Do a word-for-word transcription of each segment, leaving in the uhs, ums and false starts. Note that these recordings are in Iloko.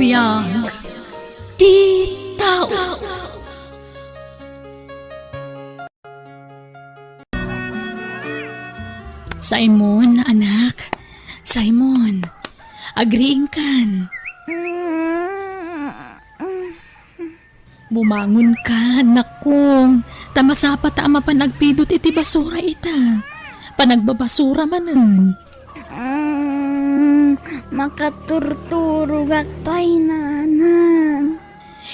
Biag ti tao. Simon, anak. Simon, agriingkan. Bumangon ka, anakko. Ta masapata a mapan agpidut iti basura ita. Panagbabasura manen. Mm, makaturturogak pay, nanang.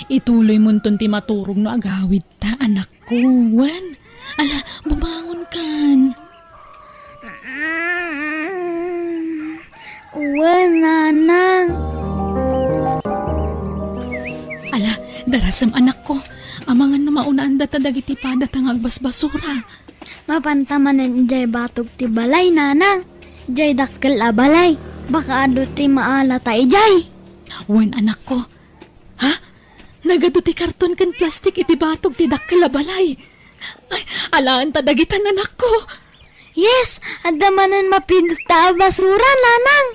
Ituloy monton ti maturog no agawidta, anakko. Wen, ala, bumangon kan. Mm, wen, nanang. Ala, darasem, anakko. Amangan no maunaan data dagiti padata nga agbasbasura. Mapanta manen idiay batog ti balay, nanang. Idiay dakkel a balay. Baka adu ti maalata idiay. Wen, anakko. Ha? Nagadu ti karton ken plastik iti batog ti dakkel a balay. Ay, alaen ta dagita, anakko. Yes, adda manen mapidut ta a basura, nanang.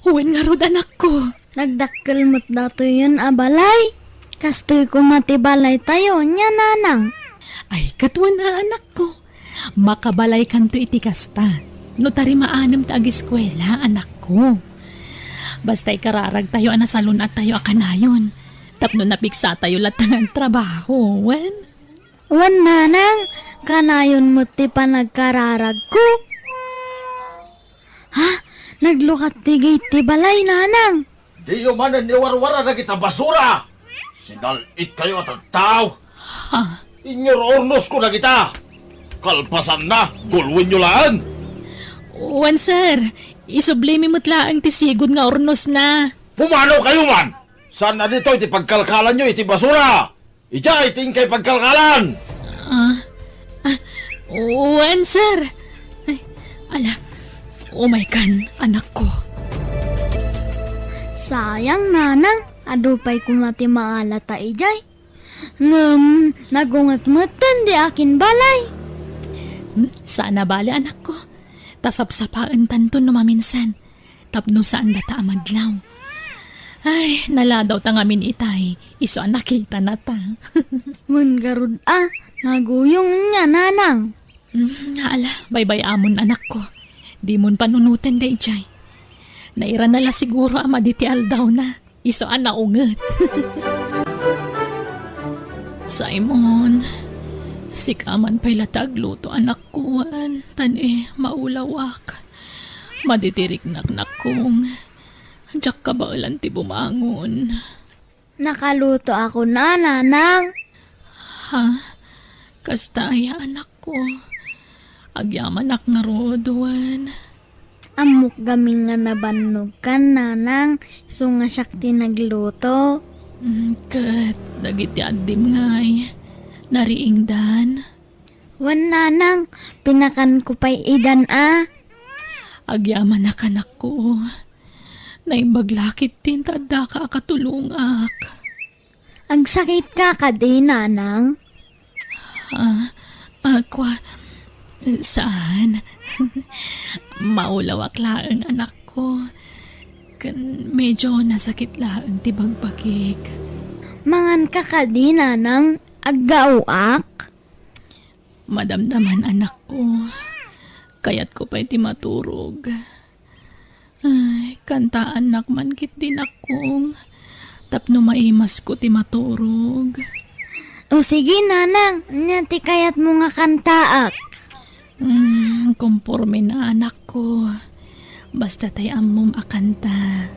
Wen ngarud, anakko. Nagdakkel met datoyen a balay. Kastoy koma ti balaytayo, nia, nanang. Ay, ket wen a, anakko. Makabalaykanto iti kasta. No tarimaanem ta agiskuela, anakko. Basta ikararagtayo a nasalun-attayo a kanayon. Tapno napiksatayo latta nga agtrabaho, wen? Wen, nanang, kanayon met ti panagkararagko. Ha? Naglukat ti gate ti balay, nanang. Diyo manen iwarwara dagita basura. Sinal-itkayo a tattao. Ha? Inyo urnosko dagita. Kalpasanna, gulwenyo laeng. Wen, sir. Isublimi met laeng ti sigud nga urnosna. Pumanaw kayo man! Saan a ditoy ti pagkalkalanyo iti basura? Idiay ti inkay pagkalkalan! Ah, ah, wen, sir. Ay, ala, umay kan, anakko. Sayang, nanang, adu pay koma ti maalata idiay. Ngem, nagunget metten di akin balay. Hmm, saan a bale, anakko. Ta sapsapaentanto no maminsan. Tapno saan data a madlaw. Ay, naladawta ngamin itay, isu a nakitanata. Wen ngarud a, naguyong nia, nanang. Mm, ala, baybay-amon, anakko. Dimon panunoten daydiay. Nairana la siguro a madi ti aldawna, isu a naunget. Simon, sika man pay la ti agluto, anakko, wen, ta ni maulawak. Madi ti riknak, nakkong. Diak kabaelan ti bumangon. Nakalutoakon a, nanang. Ha? Kasta aya, anakko? Agyamanak ngarud, wen? Ammok gamin nga nabannogkan, nanang, isu nga siak ti nagluto. Mm, ket dagiti addim ngay, nariingdan? Wen, nanang, pinakanko pay idan a. Agyamanak, anakko. Naimbag la ketdin ta addaka a katulongak. Agsakitka kadi, nanang? Ah, ah, kua, saan. Maulawak laeng, anakko. Ken medyo nasakit laeng ti bagbagik. Manganka kadi, nanang? Aggaoak? Madamdaman, anakko. Kayatko pay ti maturog. Ay, kantaannak man ketdi, nakkong, tapno maimasko ti maturog. O sige, nanang, ania ti kayatmo nga kantaak? Mm, komporme na, anakko. Basta tay ammom a kanta.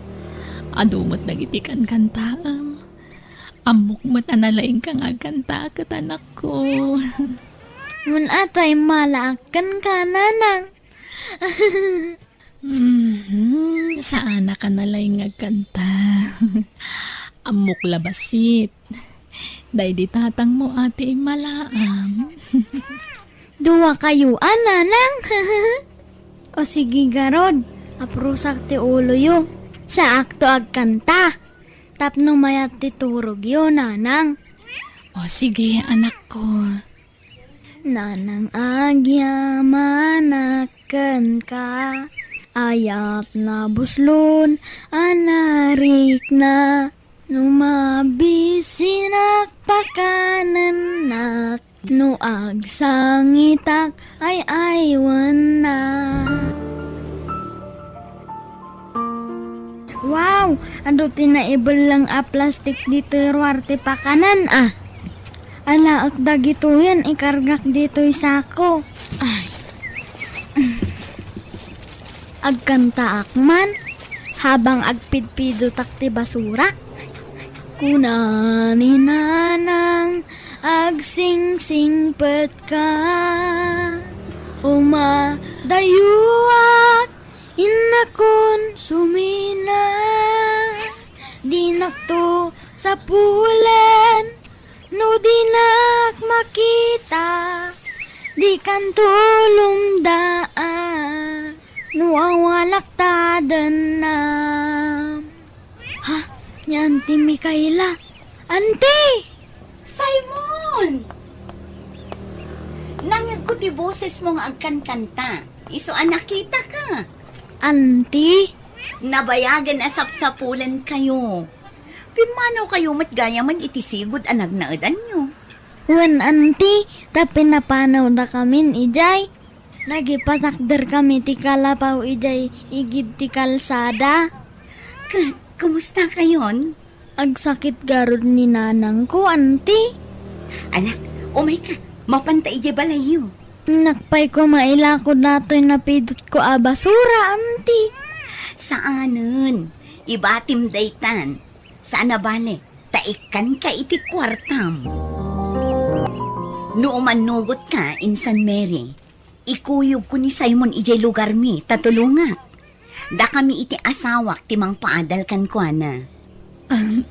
Adu met dagiti kankantaem. Ammok met a nalaingka nga agkanta ket, anakko. Wen a ta immalaak kenka, nanang. Mhm, saanaka nalaing nga agkanta. Ammok la bassit. Daydi tatangmo a ti immalaam. Duakayo a, nanang. O sige garud, aprusak ti uloyo. Saakto agkanta. Tapno mayat ti turogyo, nanang. O sige, anakko. Nanang, agyamanak kenka, ayat nabuslon a narikna. No mabisinak, pakanennak. No agsangitak, ay-aywennak. Wow! Adu ti naibelleng a plastik ditoy ruar ti pakanan, a. Alaek dagitoyen, ikargak ditoy sako. Ay. Agkantaak man, habang agpidpidotak ti basura. Kuna ni Nanang, agsingsingpetka. Umadayuak, innakon sumina. Dinakto sapulen, no dinak makita, dikanto lumdaan, no awalak ta dennam. Ha? Ni Auntie Micaela. Auntie! Simon! Nangngegko ti bosesmo nga agkankanta. Isu a nakitaka. Auntie? Nabayagen a sapsapulenkayo. Pimmanaw kayo met gayamen iti sigud a nagnaedanyo. Wen, Auntie, ta pinapanawdakamin idiay. Nagipatakderkami ti kalapaw idiay igid ti kalsada. Ket, kumusta kayon? Agsakit garud ni nanangko, Auntie. Ala, umayka, mapanta idiay balayyo. Nakpay ko mailako datoy napidotko a basura, Auntie. Saanen, ibatim daytan. Saan a bale, ta ikkanka iti kuartam. No umannugotka, Insan Mary, ikuyogko ni Simon idiay lugarmi, ta tulongak. Dakami iti asawak ti mangpaadal kenkuana. Um,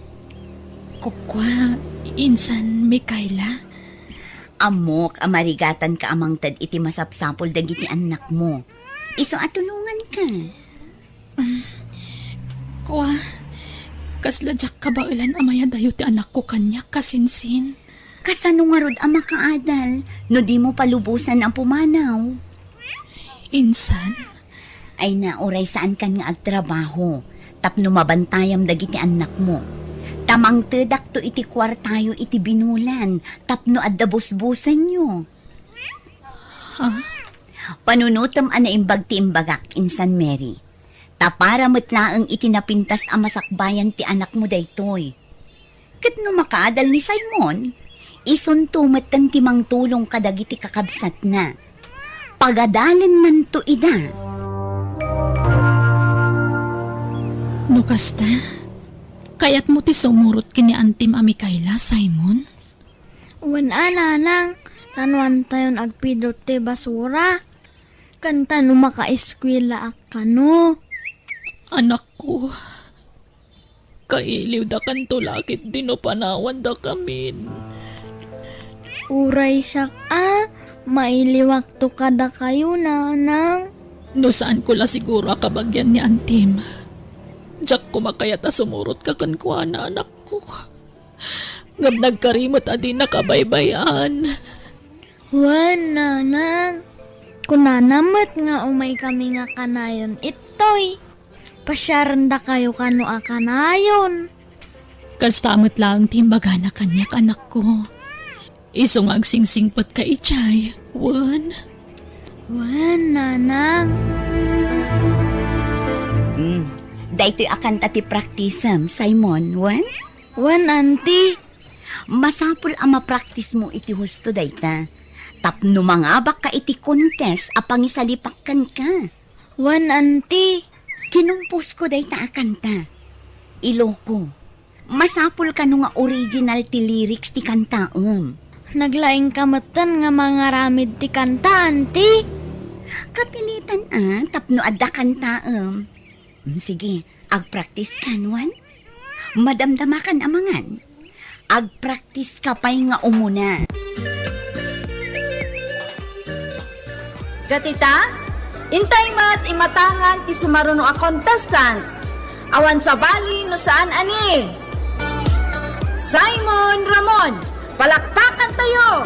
kukua, Insan Micaela? Ammok a marigatanka a mangted iti masapsapul dagiti annakmo. Isu a tulonganka. Um, kua, kasla diak kabaelan a mayadayo ti anakko kaniak, kasinsin. Kasano ngarud a makaadal no dimo palubosan a pumanaw? Insan? Ay na, uray saankan nga agtrabaho tapno mabantayam dagiti annakmo. Ta mangtedakto iti kuartayo iti binulan tapno adda busbusenyo. Ha? Panunotem a naimbag ti imbagak, Insan Mary. Ta para met laeng iti napintas a masakbayan ti anakmo daytoy. Ket no makaadal ni Simon, isunto metten ti mangtulong kadagiti kakabsatna. Pagadalennanto ida. No kasta, kayatmo ti sumurot ken ni Antim a Micaela, Simon? Wen a, nanang, ta no antayon agpidot ti basura. Ken ta no makaeskuelaak kano. Anakko, kailiwdakanto la ketdi no panawandakamin. Uray siak a, mailiwakto kadakayo, nanang. No saanko la siguro a kabagian ni Antim, diak koma kayat a sumurotka kenkuana, anakko. Ngem nagkari met a dinak abaybay-an. Wen, nanang. Kunana met nga umaykami nga kanayon ittoy. Pasiarendakayo kano a kanayon. Kasta met laeng ti imbagana kaniak, anakko. Isu nga agsingsingpetka idiay, wen? Wen, nanang. Hmm, daytoy a kanta ti praktisem, Simon, wen? Wen, anti. Masapul a mapraktismo iti husto dayta, tapno mangabakka iti contest a pangisalipak kenka. Wen, anti. Kinumposko dayta a kanta. Iloko, masapul kano nga original ti lyrics ti kantaem. Naglaingka metten nga mangaramid ti kanta, anti. Kapilitan a, tapno adda kantaem. Mm, sige, agpraktiska, wen? Madamdamakan a mangan. Agpraktiska pay nga umuna. Ket ita, intay met imatangan ti sumaruno a contestant. Awan sabali no saan a ni Simon Ramon. Palakpakantayo!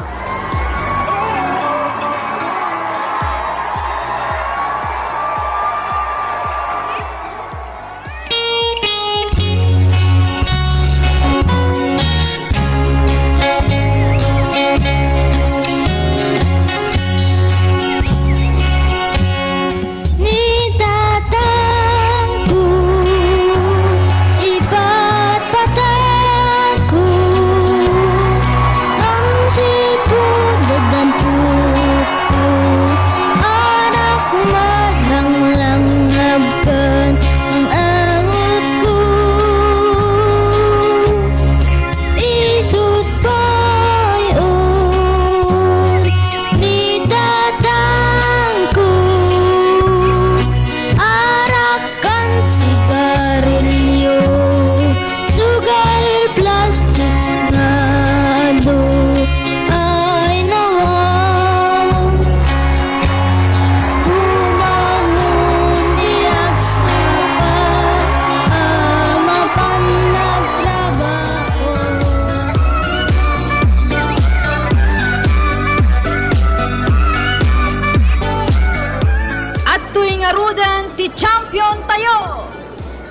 Tayo,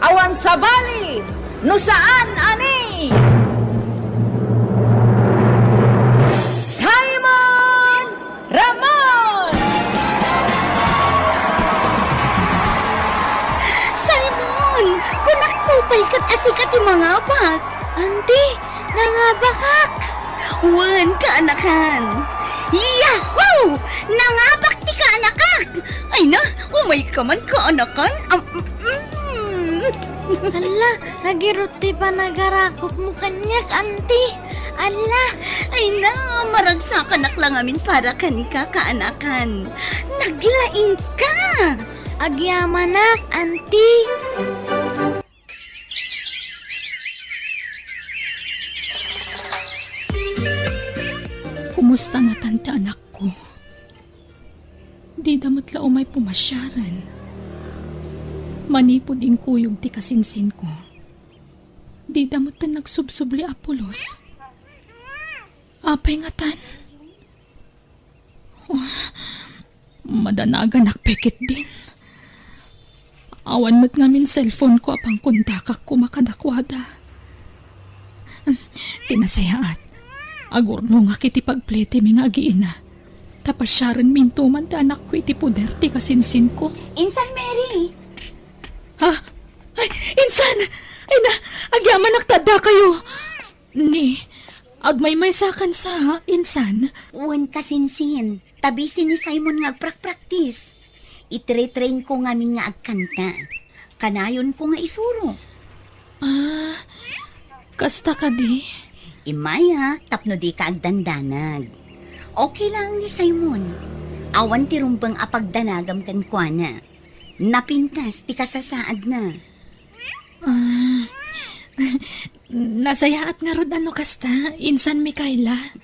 awan sabali no saan a ni Simon Ramon! Simon! Kunak to pay ket asika ti mangabak. Anti, nangabakak! Wen, kaanakan! Yahoo! Nangabak ti kaanakak! Ay na, umay ka man, kaanakan! Am, mm. Alla, nagirut ti panagarakopmo kaniak, anti! Alla! Ay na, maragsakanak la ngamin para kenka, kaanakan! Naglaingka! Agyamanak, anti! Kumusta ngatan ti anakko? Dida met la umay pumasiaren. Manipud inkuyog ti kasinsinko, dida met nagsubsubli a pulos. Apay ngatan? Oh, madanaganak pay ketdin. Awan met ngamin cellphone-ko a pangkontakak koma kadakuada. Ti nasayaat, agurnongak iti pagpletemi nga agiina, ta pasiarenminto man ti anakko iti poder ti kasinsinko. Insan, Mary! Ha? Ay, insan! Ay na, agyamanak ta addakayo! Ni, agmaymaysakan sa, insan? Wen, kasinsin, ta busy ni Simon nga agprakpraktis. Itre-trainko ngamin nga agkanta. Kanayonko nga isuro. Ah, kasta kadi? Immayak tapno dika agdandanag. Okay lang ni Simon. Awan ti rumbeng a pagdanagam kenkuana. Napintas ti kasasaadna. Ah, nasayaat ngarud a no kasta, insan Mikaela.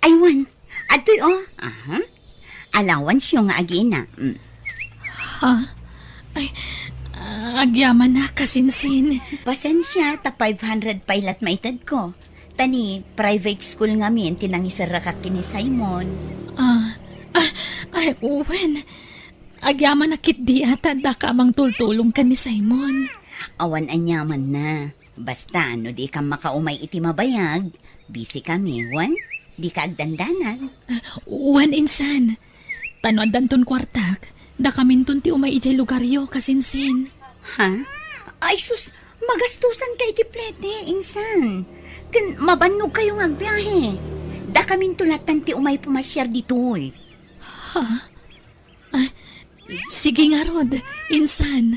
Ay, wen, adtoy, oh. Aha. Allowance-yo nga agiina. Mm. Ha? Ay, ah, agyamanak, kasinsin. Pasensia, ta five hundred pay la't maitedko. Ta ni private school ngamin ti nangiserrakak ken ni Simon. Ah, ah, ay, wen. Agyamanak ketdi a ta addaka a mangtultulong ken ni Simon. Awan aniamanna. Basta no dikam makaumay iti mabayag, busy kami, wen? Dika agdandanag. Ah, wen, insan. Ta no addanton kuartak, dakaminton ti umay idiay lugaryo, kasinsin. Ha? Ay sus, magastusanka iti plete, insan. Ken mabannogkayo nga agbiahe. Dakaminto lattan ti umay pumasiar ditoy. Ha? Ah, sige ngarud, insan.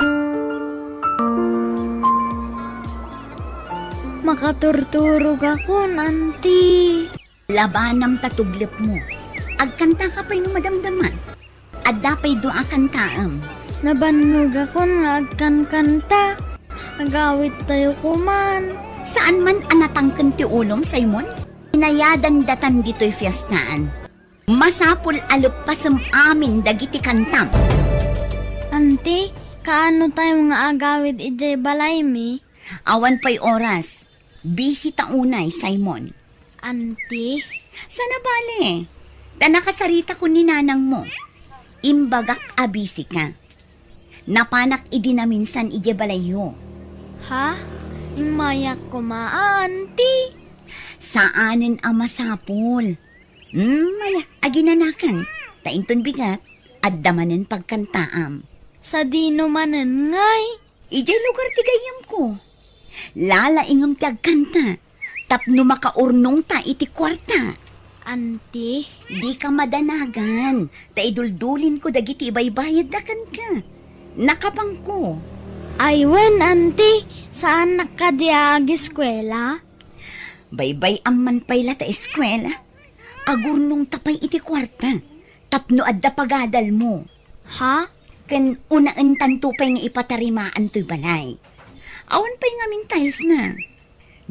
Makaturturogakon, anti. Labanam ta tublepmo. Agkantaka pay no madamdama. Adda pay dua a kantaem. Nabannogakon nga agkankanta. Agawidtayo koman. Saan man a natangken ti ulom, Simon? Inayadan datan ditoy fiestaan. Masapul a leppasem amin dagiti kantam. Anti, kaano tayo nga agawid idiay balaymi? Awan pay oras. Busy ta unay, Simon. Anti? Sana bale. Ta nakasaritakon ni nanangmo. Imbagak a busy ka. Napanak idi naminsan idiay balayyo. Ha? Immayak koma, anti? Saanen a masapul. Hmm, ala, aginanakan. Ta inton bigat, adda manen pagkantaam. Sadino manen ngay? Idiay lugar ti gayyemko. Lalaingem ti agkanta tapno makaurnongta iti kuarta. Anti? Dika madanagan, ta iduldulinko dagiti ibaybayadda kenka. Nakapangko. Ay wen, anti, saannak kadi a agiskuela? Baybay-am man pay la ta eskuela. Agurnongta pay iti kuarta tapno adda pagadalmo. Ha? Ken unaentanto pay nga ipatarimaan toy balay. Awan pay ngamin tiles na.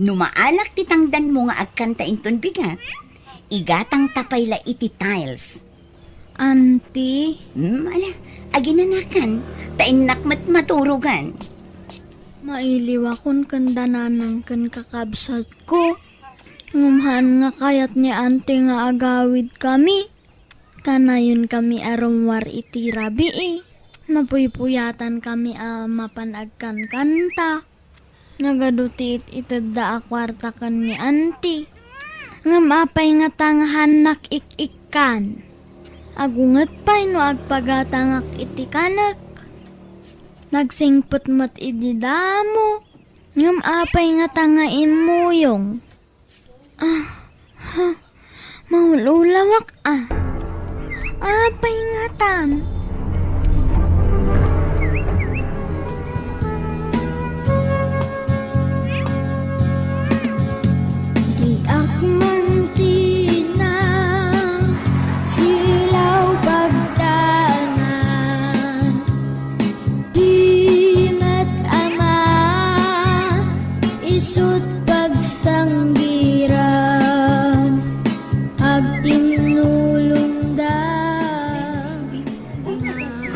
No maalak ti tangdanmo nga agkanta inton bigat, igatangta pay la iti tiles. Anti? Hmm, ala, aginanakan, ta innak met maturogan. Mailiwakon ken dananang ken kakabsatko. Ngem haan nga kayat ni anti nga agawid kami. Kanayon kami a rummuar iti rabii. Napuypuyatankami a mapan agkankanta. Nagadu ti it-itedda a kuarta ken ni Auntie. Ngem apay ngata nga haannak ik-ikkan? Agunget pay no agpagatangak iti kanek. Nagsingpet met idi damo. Ngem apay ngata nga immuyong? Ah, ha, maululawak, ah. Apay ngatan? Diak man kinasilaw pagdangan. Di met ama, isut pagsanggiran, agtinnulongda.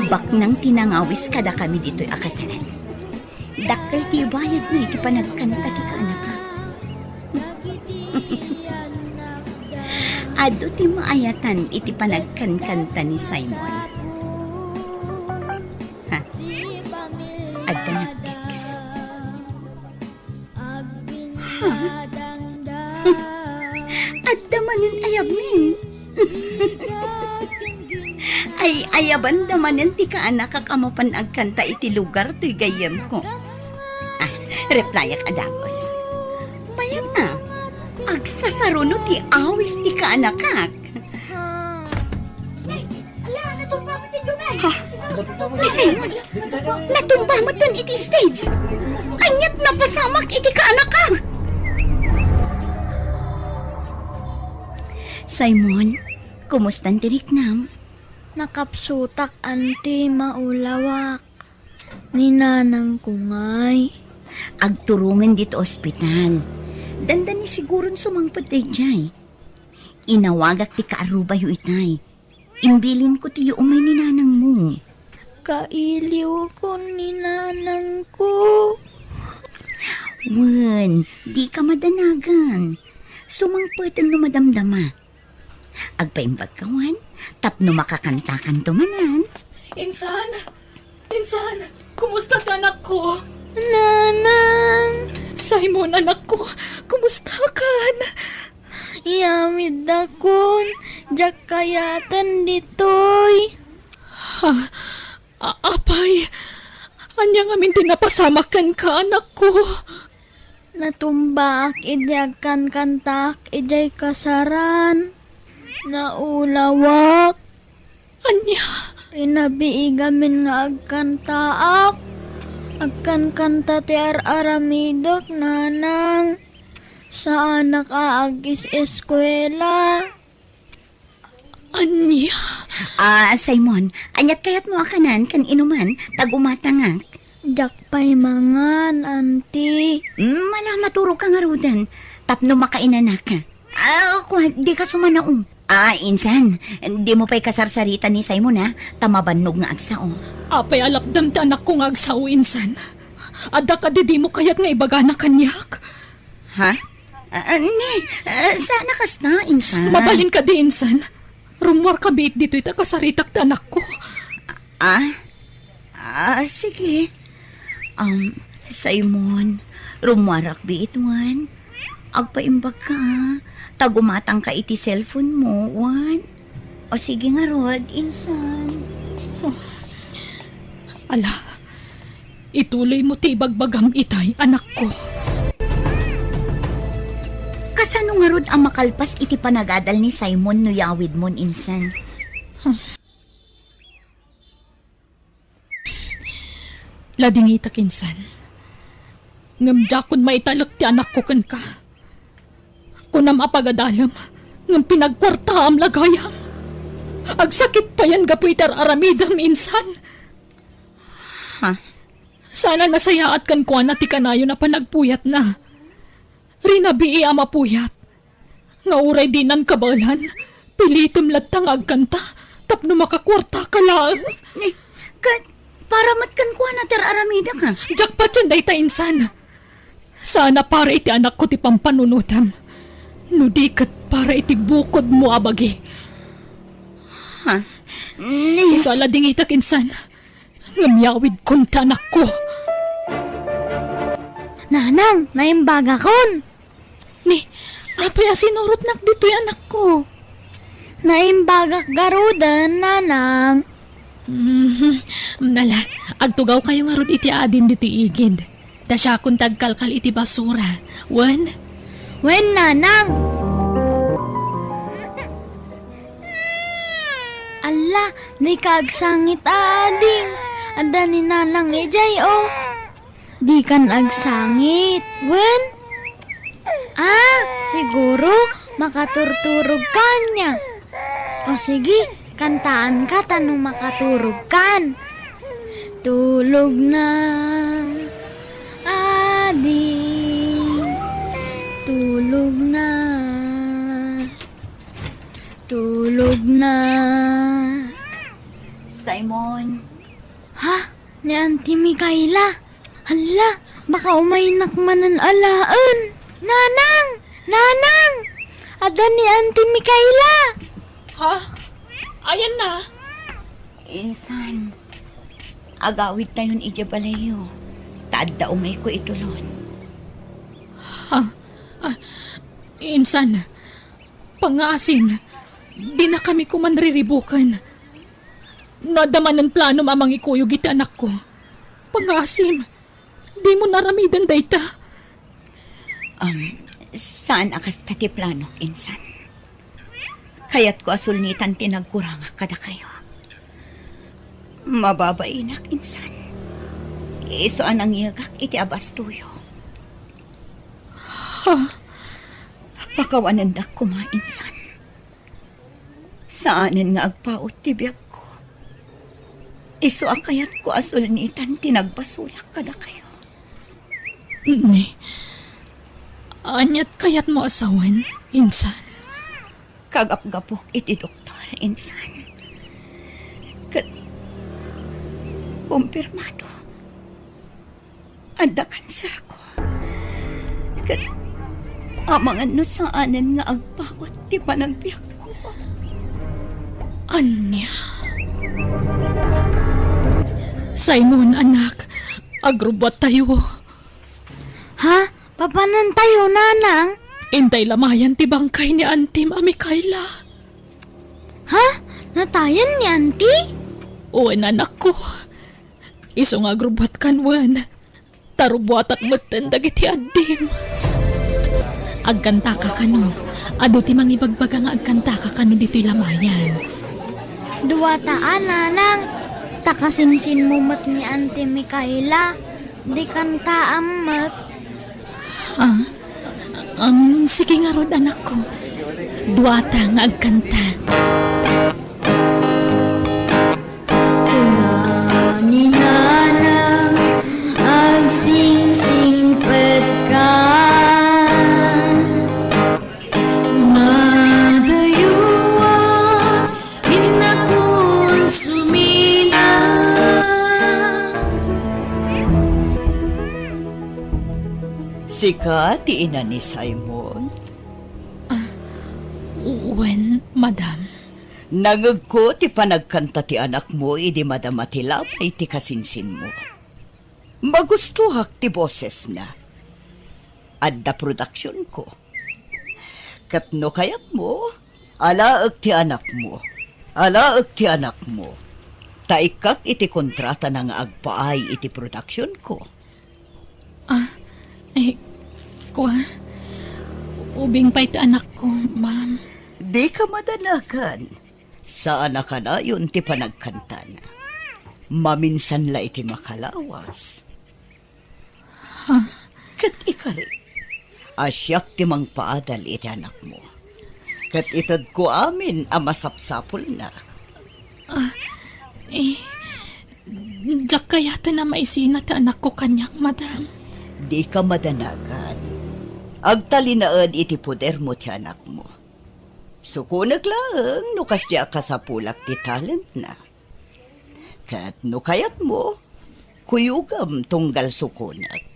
Baknang ti nangawis kadakami ditoy a kasalan. Dakkel ti ibayadna iti panagkanta ti kaanakak. Adu ti maayatan iti panagkankanta ni Simon. Ha? Adda nag-text. Ha? Adda manen ayabmin. Ay, ayabanda manen ti kaanakak a mapan agkanta iti lugar toy gayyemko. Ah, replyak a dagus. Mayat a, agsasaruno ti awis ti kaanakak. Ha? Ni Simon, natumba metten iti stage. Aniat napasamak iti kaanakak? Simon, kumustan ti riknam? Nakapsutak, Auntie, maulawak. Ni nanangko ngay? Agturongen ditoy ospital. Dandani siguron sumangpet daydiay. Inawagak ti kaarrubayo itay. Imbilinko ti umay ni nanangmo. Kailiwkon ni nanangko. Wen, dika madanagan. Sumangpeten no madamdama. Agpaimbagka, wen, tapno makakantakanto manen. Insan! Insan! Kumusta ti anakko? Nanang! Simon, anakko, kumustakan? Iyawiddakon, diak kayaten ditoy. Ha? A-, apay, ania ngamin ti napasamak kenka, anakko? Natumbaak idi agkankantaak idiay kasaran. Naulawak. Ania? Rinabii gamin nga agkantaak. Agkankanta ti ar-aramidek, nanang. Saanak a agis-eskuela. Ania? Ah, Simon, aniat kayatmo a kanan ken inuman, ta gumatangak? Diak pay mangan, Auntie. Mm, ala, maturoka ngaruden, tapno makainanaka. Ah, kua, dika sumanaom. Ah, insan, dimo pay kasarsarita ni Simon, ha? Ta mabannog nga agsao. Apay a lapdam ti anakko nga agsao, insan? Adda kadi dimo kayat nga ibagana kaniak? Ha? Ah, ni, ah, saan a kasta, insan? Mabalin kadi, insan? Rummuarka biit ditoy ta kasaritak ti anakko. Ah? Ah, sige. Um, Simon, rummuarak biit, wen. Agpaimbagka, ah. Ta gumatangka iti cellphone mo, wen. O sige ngarud, insan. Ala, ituloymo ti ibagbagam itay, anakko. Kasano ngarud a makalpas iti panagadal ni Simon no yawidmon, insan? Ladingitak, insan. Ngem diakon maitalek ti anakko kenka. Kunam a pagadalem, ngem pinagkuartaam la gayam. Agsakit payen gapu iti ar-aramidem, insan. Ha? Saan a nasayaat kenkuana ti kanayon a panagpuyatna. Rinabii a mapuyat. Nga uray dinan kabaelan, pilitem latta nga agkanta tapno makakuartaka laeng. Ni, ket para met kenkuana ti ar-aramidek, a? Diak patien dayta, insan. Saan a para iti anakko ti pampanunotem, no di ket para iti bukodmo a bagi. Ha? Ni... Isu a ladingitak, insan. ngem yawidkon ti anakko. Nanang, naimbagakon. Ni, apay a sinurotnak ditoy, anakko? Naimbagak garuden, nanang. Mhm. Nala, agtugawkayo ngarud iti adim ditoy igid. Ta siakon ti agkalkal iti basura. Wen? Wen, nanang. Alla, dika agsangit, adim. Adda ni nanang idiay, o. Dikan agsangit, wen? Ah, siguro, makaturturog ka ania. O sige, kantaanka ta no makaturog kan. Tulog na, adim. Tulog na. Tulog na. Simon. Ha? Ni Auntie Micaela? Hala, baka umaynak manen alaen. Nanang! Nanang! Adda ni Auntie Micaela! Ha? Ayanna? Insan, agawidtayon idiay balayyo. Ta adda umayko itulon. Ha? Ah, insan, pangngaasim, dinakami koman riribuken. No adda manen planom a mangikuyog iti anakko, pangngaasim, dimon aramiden dayta. Um, saan a kasta ti planok, insan. Kayatko a sulnitan ti nagkurangak kadakayo. Mababainak, insan. Isu a nangyegak iti abastoyo. Ha? Pakawanendak koma, insan. Saanen nga agpaut ti biagko. Isu a kayatko a sulnitan ti nagbasolak kadakayo. Ni, aniat kayatmo a sawen, insan? Kagapgapok iti doktor, insan. Ket kumpirmado. Adda kanserko. Ket amangan no saanen nga agpaut ti panagbiagko. Ania? Simon, anak, agrubbuattayo. Ha? Papanantayo, nanang? Intay lamayan ti bangkay ni Antim a Micaela. Ha? Natayan ni Anti? Wen, anakko. Isu nga agrubbuatkan wen, ta rubbuatak metten dagiti addim. Agkantaka kano. Adu ti mangibagbaga nga agkantaka kano ditoy lamayan. Duata a, nanang, ta kasinsinmo met ni Auntie Micaela, dikantaam met. Ah, um, sige ngarud, anakko. Duata nga agkanta. Kuna ni Nanang, agsingsingspetka. Madayuan, innakon sumina. Sika ti ina ni Simon? Ah, wen, madam. Nangegko ti panagkanta ti anakmo idi madama ti labay ti kasinsinmo. Magustoak ti bosesna. Adda produksionko. Ket no kayatmo, alaek ti anakmo. Alaek ti anakmo. Ta ikkak iti kontratana nga agpaay iti produksionko. Ah, eh, kua, ubing pay ti anakko, ma'am. Dika madanagan. Saan a kanayon ti panagkantana. Maminsan la iti makalawas. Ha? Ket ikari, a siak ti mangpaadal iti anakmo. Ket itedko amin a masapsapulna. Ah, eh, diak kayaten a maisina ti anakko kaniak, madam. Dika madanagan. Agtalinaed iti podermo ti anakmo. Sukonek laeng no kasdi a kasapulak ti talentna. Ket no kayatmo, kuyogem tunggal sukonek.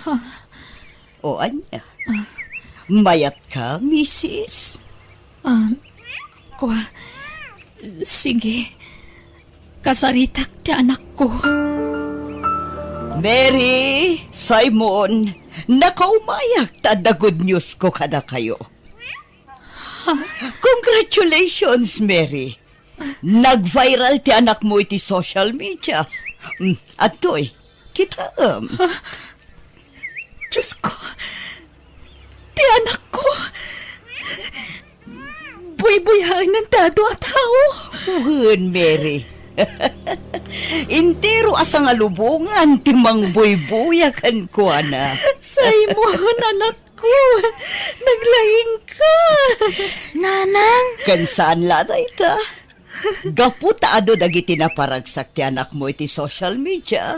Ha? O ania? Ah. Mayatka, misis? Ah, kua, sige. Kasaritak ti anakko. Mary, Simon, nakaumayak ta adda good news ko kadakayo. Congratulations, Mary. Nag-viral ti anakmo iti social media. Mm, adtoy, kitaem. Diyos ko, ti anakko, buybuyaenan ti adu a tao. Wen, Mary. Entero a sangalubongan ti mangbuybuya kenkuana. Simon, anakko, naglaingka. Nanang! Ken saan la dayta. Gapu ta adu dagiti naparagsak ti anakmo iti social media,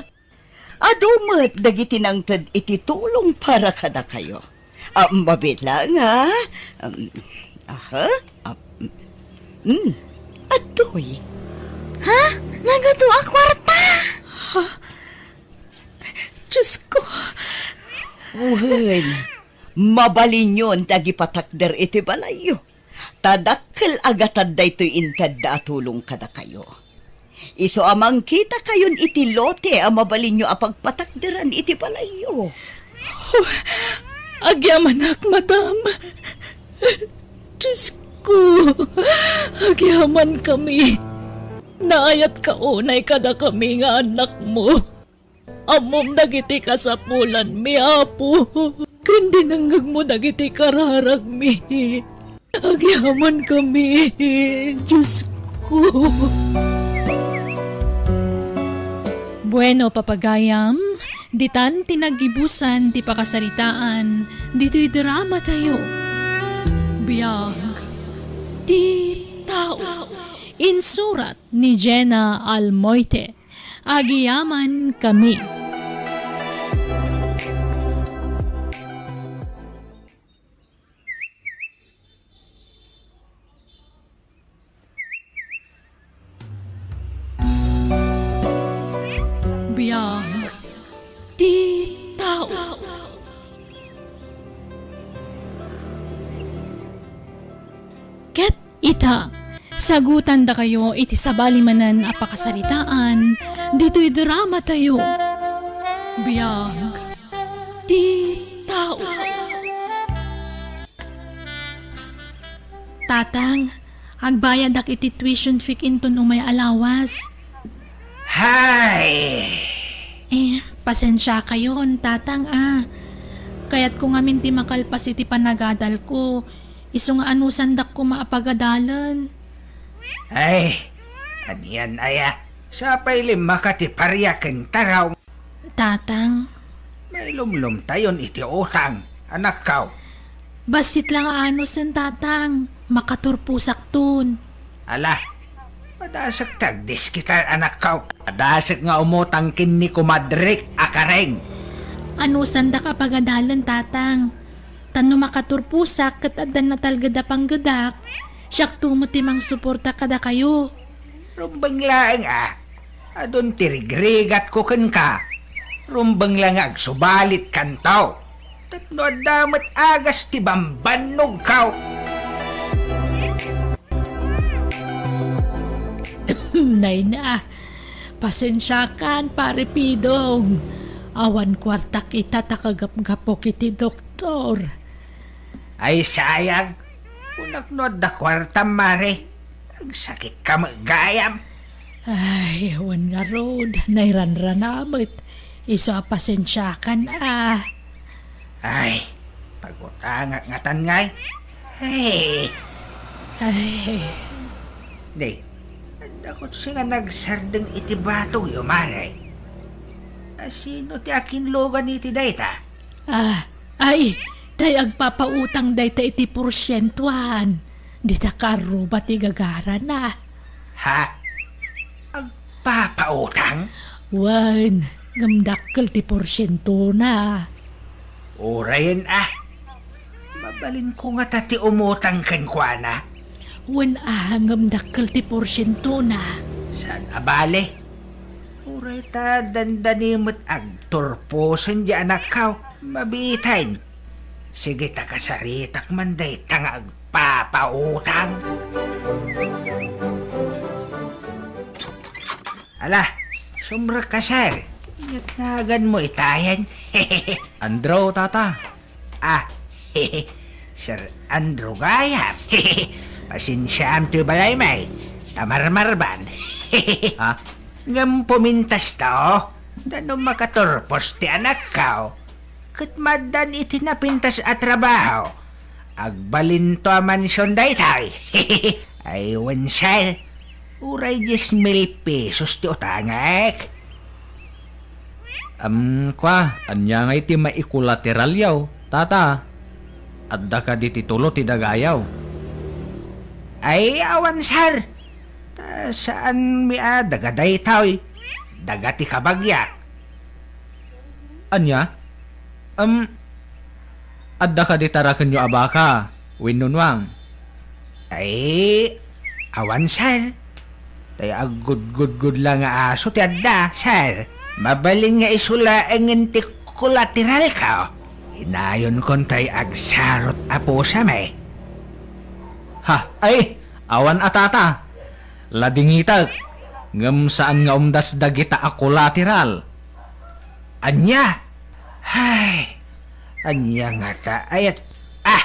adu met dagiti nangted iti tulong para kadakayo. Ah, mabiit laeng, ha? Um, aha? Ah, mm, adtoy. Ha? Nagadu a kuarta? Diyos ko. Wen, mabalinyon ti agipatakder iti balayyo. Ta dakkel a gatad daytoy intedda a tulong kadakayo. Isu a mangkitakayon iti lote a mabalinyo a pagpatakderan iti balayyo. Oh, agyamanak, madam. Diyos ko, agyamankami. Naayatka unay kadakami nga annakmo. Ammom dagiti kasapulanmi, Apo, ken dinengngegmo dagiti kararagmi. Agyamankami, Diyos ko. Bueno, papagayam, ditan ti naggibusan ti pakasaritaan ditoy dramatayo. Biag ti tao. Insurat ni Jenna Almoite. Agyamankami. Biag ti tao. Ket ita, sagutandakayo iti sabali manen a pakasaritaan ditoy dramatayo. Biag ti tao. Tatang, agbayadak iti tuition fee inton umay a lawas. Hay! Eh, pasensiakayon, Tatang, a. Kayatko ngamin ti makalpas iti panagadalko. Isu nga anusandak koma a pagadalen. Ay, anian aya? Sapay limmaka ti paria ken taraw. Tatang. Mailumlomtayon iti utang, anakko. Bassit la nga anusen, Tatang. Makaturposakton. Ala, padasek ti agdiskitar, anakko. Padasek nga umutang ken ni kumadrek a Karen. Anusandak a pagadalen, Tatang. Ta no makaturposak ket addan natalged a panggedak, siakto met ti mangsuporta kadakayo. Rumbeng laeng a, adun ti rigrigatko kenka. Rumbeng la nga agsubalitkanto. Tapno adda met agas ti bambannogko. Nay na, pasensiakan, Pare Pidong. Awan kuartak ita ta kagapgapok iti doktor. Ay, sayang. Kunak no adda kuartam, Mare. Agsakitka met gayam. Ay, wen ngarud, nairanrana met. Isu a pasensiakan a. Ay, pagutangak ngatan ngay. Ay. Ay. Di, adda kotse nga nagsardeng iti batogyo, Mare. A, sino ti akinlugan iti dayta? Ah, ay, tay agpapautang dayta iti porsientuan. Dita karuba ti gagarana. Ha? Agpapautang? Wen, ngem dakkel ti porsientona. Urayen a. Mabalinko ngata ti umutang kenkuana. Wen a, ngem dakkel ti porsientona. Saan a bale? Uray ta dandani met agturposen di anakko, mabiiten. Sige ta kasaritak man dayta nga agpapautang. Ala, sumrek ka, sir. Ket naganmo itayen. Andrew, tata. Ah, Sir Andrew gayam. Pasensiaam ti balay, may. Ta marmarban. Ha? Ngem pumintas ta, o. Dano makaturpos ti anakko. Ket maaddan iti napintas a trabaho. Agbalinto a mansion daytoy. Ay, wen, sir. Uray dies mil pesos ti utangek. Am, kua, ania ngay ti maikolateralyo, tata? Adda kadi ti tulo ti dagayo? Ay, awan, sir. Ta saanmi a daga daytoy. Daga ti kabagiak. Ania? Em, adda kadi tarakenyo a baka wenno nuang? Ay, awan, sir. Tay aggudgudgud la nga aso ti adda, sir. Mabalin nga isu laengen ti kolateralko. Inayonkon tay agsarot a pusami. Ha, ay, awan a, tata. Ladingitek, ngem saan nga umdas dagita a kolateral. Ania? Hay, ania ngata? Ay, ah,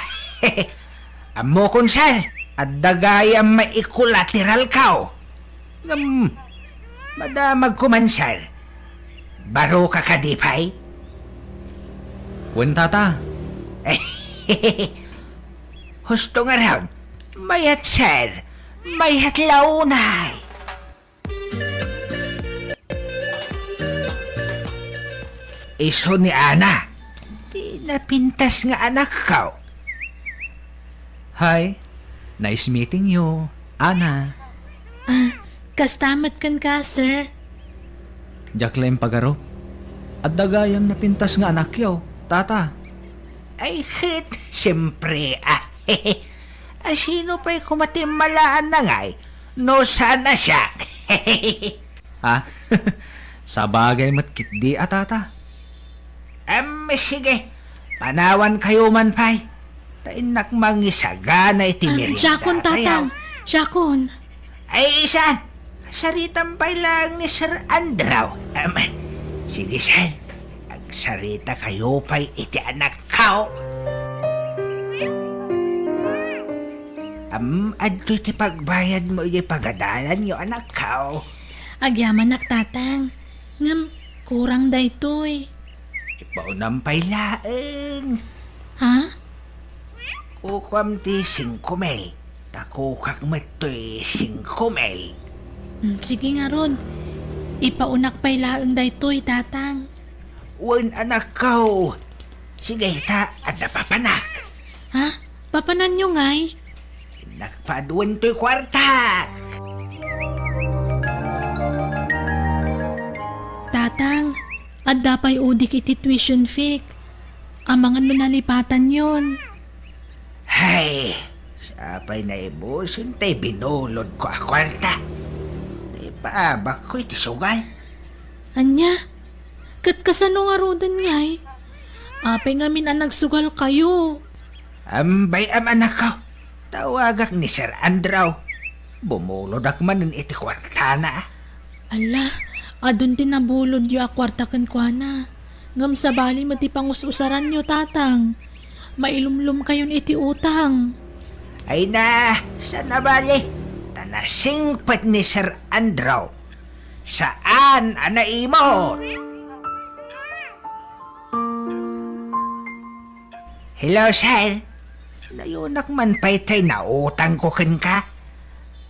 ammokon, sir. Adda gayam maikolateralko. Ngem, madamagko man, sir. Baroka kadi pay? Wen, tata. Husto ngarud, mayat, sir. Mayat la unay. Isu ni Ana, ti napintas nga anakko. Hi, nice meeting you, Ana. Ah, kasta met kenka, sir. Diak la impagarup. Adda gayam napintas nga anakyo, tata. Ay, ket, siyempre, ah. Asino pay koma ti immalaan na ngay no saan a siak? Ha? Sabagay met ketdi a, tata. Em, sige, panawankayo man pay. Ta innak mangisagana iti meriendatayo. Ah, siakon, tatang. Siakon. Ay, saan? Kasaritam pay laeng ni Sir Andrew. Em, sige, sir. Agsaritakayo pay iti anakko. Am, adtoy ti pagbayadmo iti pagadalanyo, anakko. Agyamanak, tatang. Ngem, kurang daytoy. Ipaunam pay laeng. Ha? Kukuam ti singko mil. Ta kukak met toy singko mil. Hmm, sige ngarud. Ipaunak pay laeng daytoy, tatang. Wen, anakko. Sige, ta adda papanak. Ha? Papananyo ngay? Innak paaduan toy kuarta. Tatang, adda pay udik iti tuition fee. Amangan no nalipatanyon. Hay, sapay naibuson tay binulodko a kuarta. Ipaabakko iti sugal. Ania? Ket kasano ngaruden ngay? Apay ngamin a nagsugalkayo? Ambay-am, anakko. Tawagak ni Sir Andrew. Bumulodak manen iti kuartana. Ala, adun ti nabulodyo a kuarta kenkuana. Ngem sabali met ti pangus-usaranyo, tatang. Mailumlomkayon iti utang. Ay na, saan a bali? Ta nasingpet ni Sir Andrew. Saan a naimot? Hello, sir. Nayonak man pay tay nautangko kenka.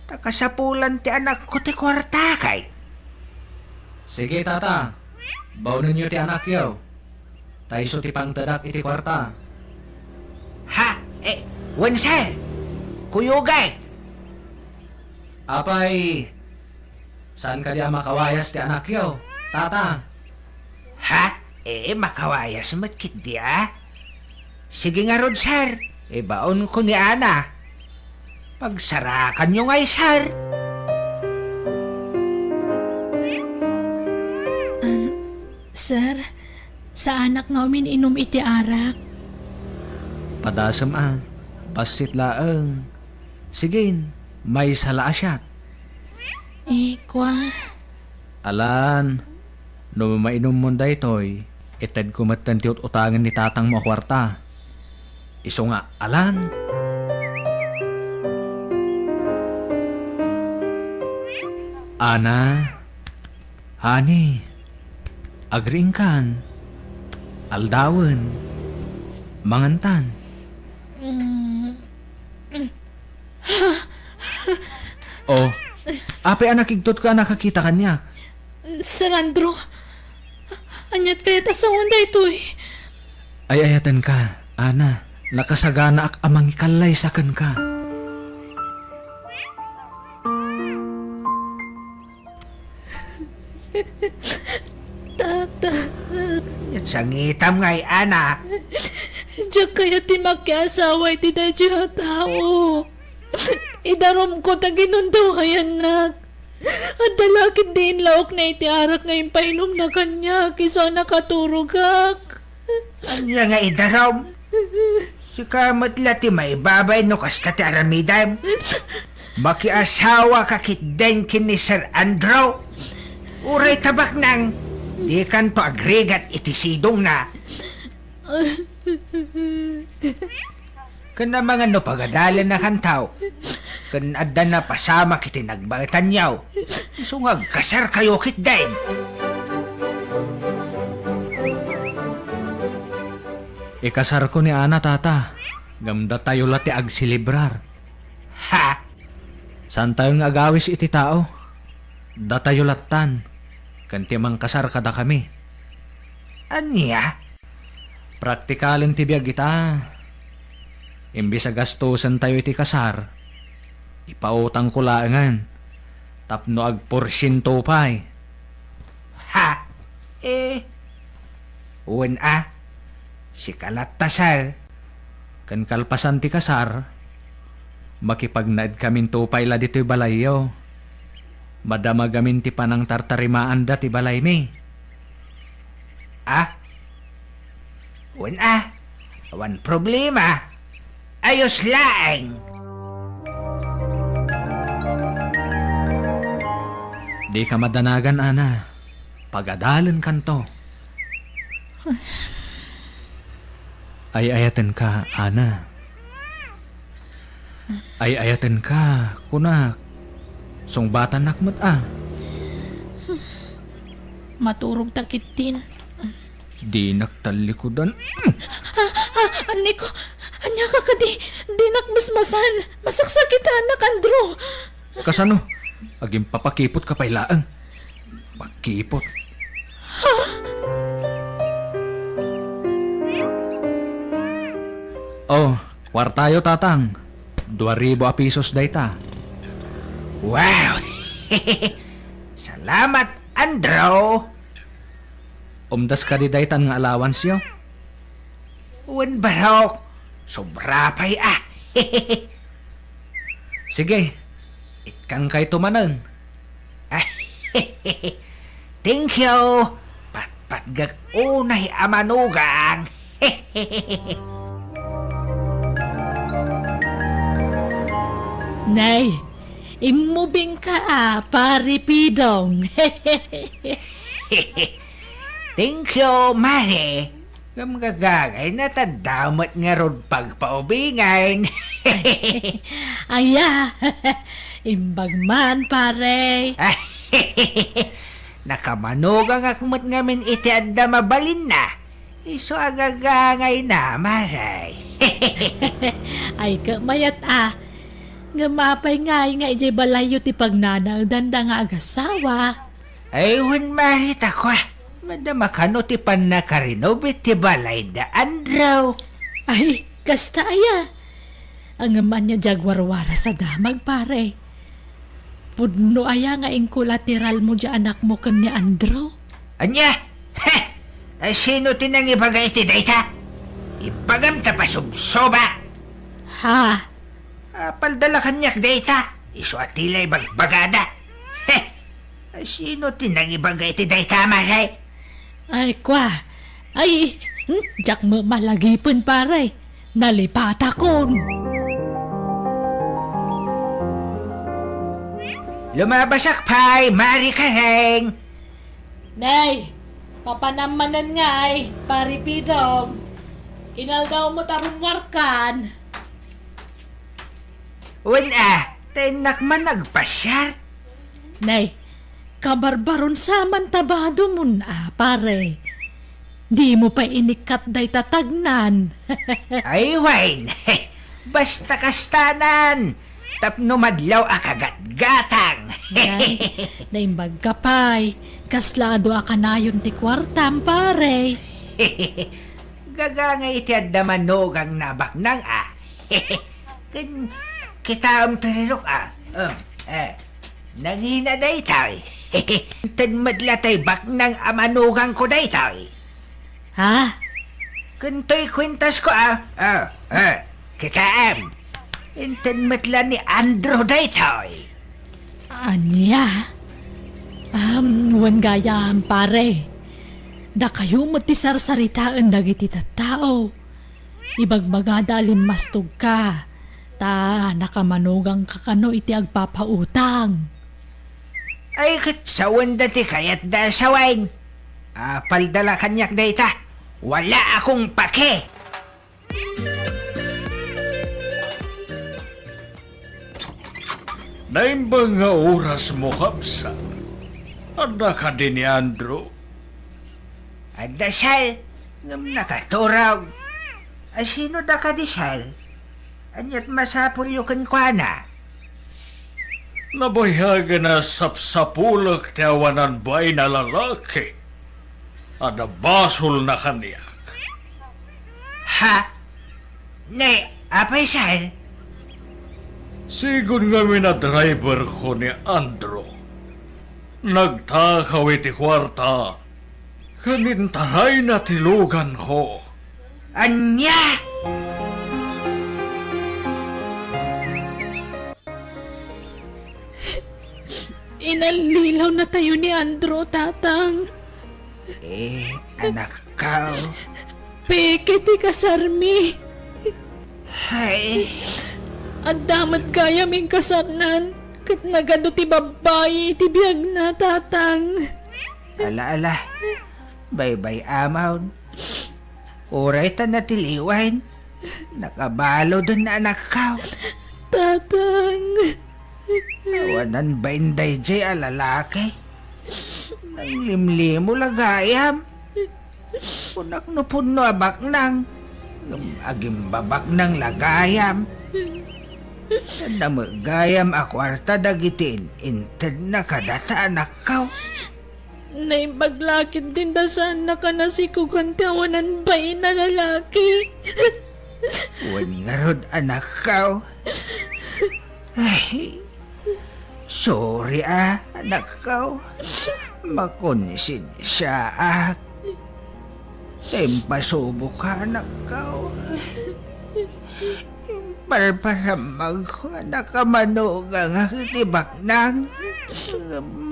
Ta kasapulan ti anakko ti kuarta kay. Sige, tata. Baonenyo ti anakyo. Ta isu ti pangtedak iti kuarta. Ha? Eh, wen, sir. Kuyogek. Apay, saan kadi a makawayas ti anakyo, tata? Ha? Eh, makawayas met ketdi a. Sige ngarud, sir. Ibaonko ni Ana. Pagsarakanyo ngay, sir. Um, sir, saanak nga umin-inum iti arak. Padasem a, bassit laeng. Sigin, maysa la a siak. Eh, kua. Alan, no mainummon daytoy, itedko metten ti ut-utangen ni tatangmo a kuarta. Isu nga, Alan. Ana, honey, agriingkan, aldawen, mangantan. Mm. Oh, apay a nakigtot ka a nakakita kaniak? Sir Andrew, aniat kayat a sawen daytoy? Ay-ayatenka, Ana. Nakasaganaak a mangikallaysa kenka. Tata. Ket sangitam ngay, Ana. Diak kayat ti makiasawa iti daydiay a tao. Idarumko ta ginundawayannak. Adda la ketdi inlaokna iti arak nga impainumna kaniak isu a nakaturogak. Ania nga idarum? Sika met la ti maibabain no kasta ti aramidem. Makiasawaka ketdin ken ni Sir Andrew. Uray ta baknang, dikanto agrigat iti sidongna. Ken amangan no pagadalennakanto, ken adda napasamak iti nagbaetanyo, isu nga agkasarkayo ketdin. Ikasarko ni Ana, Tata, ngem datayo la ti agselebrar. Ha? Saantayo nga agawis iti tao. Datayo lattan, ken ti mangkasar kadakami. Ania? Praktikalen ti biag ita. Imbes a gastosentayo iti kasar, ipautangko laengen tapno agporsiento pay. Ha? Eh, wen a, sika latta, sir. Ken kalpasan ti kasar, makipagnaedkaminto pay la ditoy balayyo. Madamagamin ti panangtartarimaanda ti balaymi. Ah? Wen a, awan problema. Ayos laeng. Dika madanagan, Ana. Pagadalenkanto. Ay-ayatenka, Ana. Ay-ayatenka, kunak. Sungbatannak met a. Maturogta ketdin. Dinak tallikudan. Ah, ah, anniko, ania ka kadi? Dinak masmasan. Masaksakitanak, Andrew. Kasano? Agimpapakipot ka pay laeng. Pakipot. Oh, kuartayo, Tatang. Dua ribu a pisos dayta. Wow! Salamat, Andrew. Umdas kadi daytan nga allowance-yo? Wen, barok. Sobra pay a. Sige, ikkankayto manen. Thank you. Patpatgek unay a manugang. Nay, immubingka a, Pare Pidong. Thank you, Mare. Ngem gagangayna ta adda met ngarud pagpaubingan. Aya, imbag man, pare. Nakamanugangak met ngamin iti adda mabalinna. Isu a gagangayna, Mare. Ay, ket mayat a. Ngem apay ngay nga idiay balayyo ti pagnanaedanda nga agasawa? Ay, wen, Mare, ta kua, madama kano ti pannakarenove ti balayda, Andrew? Ay, kasta aya? Ngem ania diay agwarwaras a damag, pare? Pudno aya nga inkolateralmo diay anakmo ken ni Andrew? Ania? He! Ay, sino ti nangibaga iti dayta? Ibagam ta pasubsoba! Ha? Apalda la kaniak dayta, isu a ti la ibagbagada. He! Sino ti nangibaga iti dayta, Mare? Ay, kua. Ay, hmm, diak met malagipen, pare. Nalipatakon. Lumabasak pay, Mare Kareng. Nay, papanam manen ngay, Pare Pidong. Inaldaw met a rummuarkan. Wen a, ta innak man agpasiar. Nay, kabarbaron sa man ta badom, pare. Dimo pay inikkat dayta tagnan. Ay, wen. Basta kastanan. Tapno madlaw a kagatgatang. Nay, naimbagka pay. Kasla adu a kanayon ti kuartam, pare. Gagangay ti adda manugangna a baknang a. Ken kitaem ti rirok a. Um, eh, nangina daytoy. Inted met la tay baknang a manugangko daytoy. Ha? Ken toy kuentasko a. Ah, eh, kitaem. Inted met la ni Andrew daytoy. Ania? Am, wen gayam, pare. Dakayo met ti sarsaritaen dagiti tattao. Ibagbagada a limmastogka, ta nakamanugangka kano iti agpapautang. Ay, ket sawenda ti kayatda a sawen. Apalda la kaniak dayta. Wala akong pake. Naimbag nga orasmo, kabsat. Adda kadi ni Andrew? Adda, sir, ngem nakaturog. A, sino da kadi, sir? Ania't masapulyo kenkuana? Nabayagen a sapsapulek ti awanan bain a lalaki. Adda basolna kaniak. Ha? Ni, apay, sir? Sigun ngamin a driverko ni Andrew. Nagtakaw iti kuarta ken intarayna ti luganko. Ania? Inallilawnatayo ni Andrew, Tatang. Eh, anakko. Peke ti kasarmi. Hay. Adda met gayam inkasarnan, ket nagadu ti babbai iti biagna, Tatang. Ala, ala. Baybay-amon. Uray ta natiliwen. Nakabaludenna, anakko. Tatang. Awanan bain daydiay a lalaki. Nanglimlimo la gayam. Kunak no pudno a baknang. Ngem agimbabaknang la gayam. Saanna met gayam a kuarta dagiti in-, intedna kadata, anakko. Naimbag la ketdin ta saannak a nasikogan ti awanan bain a lalaki. Wen ngarud, anakko. Ay, sorry a, anakko. Makonsensiaak. Ta impasuboka, anakko. Imparparammagko a nakamanugangak iti baknang. Ngem,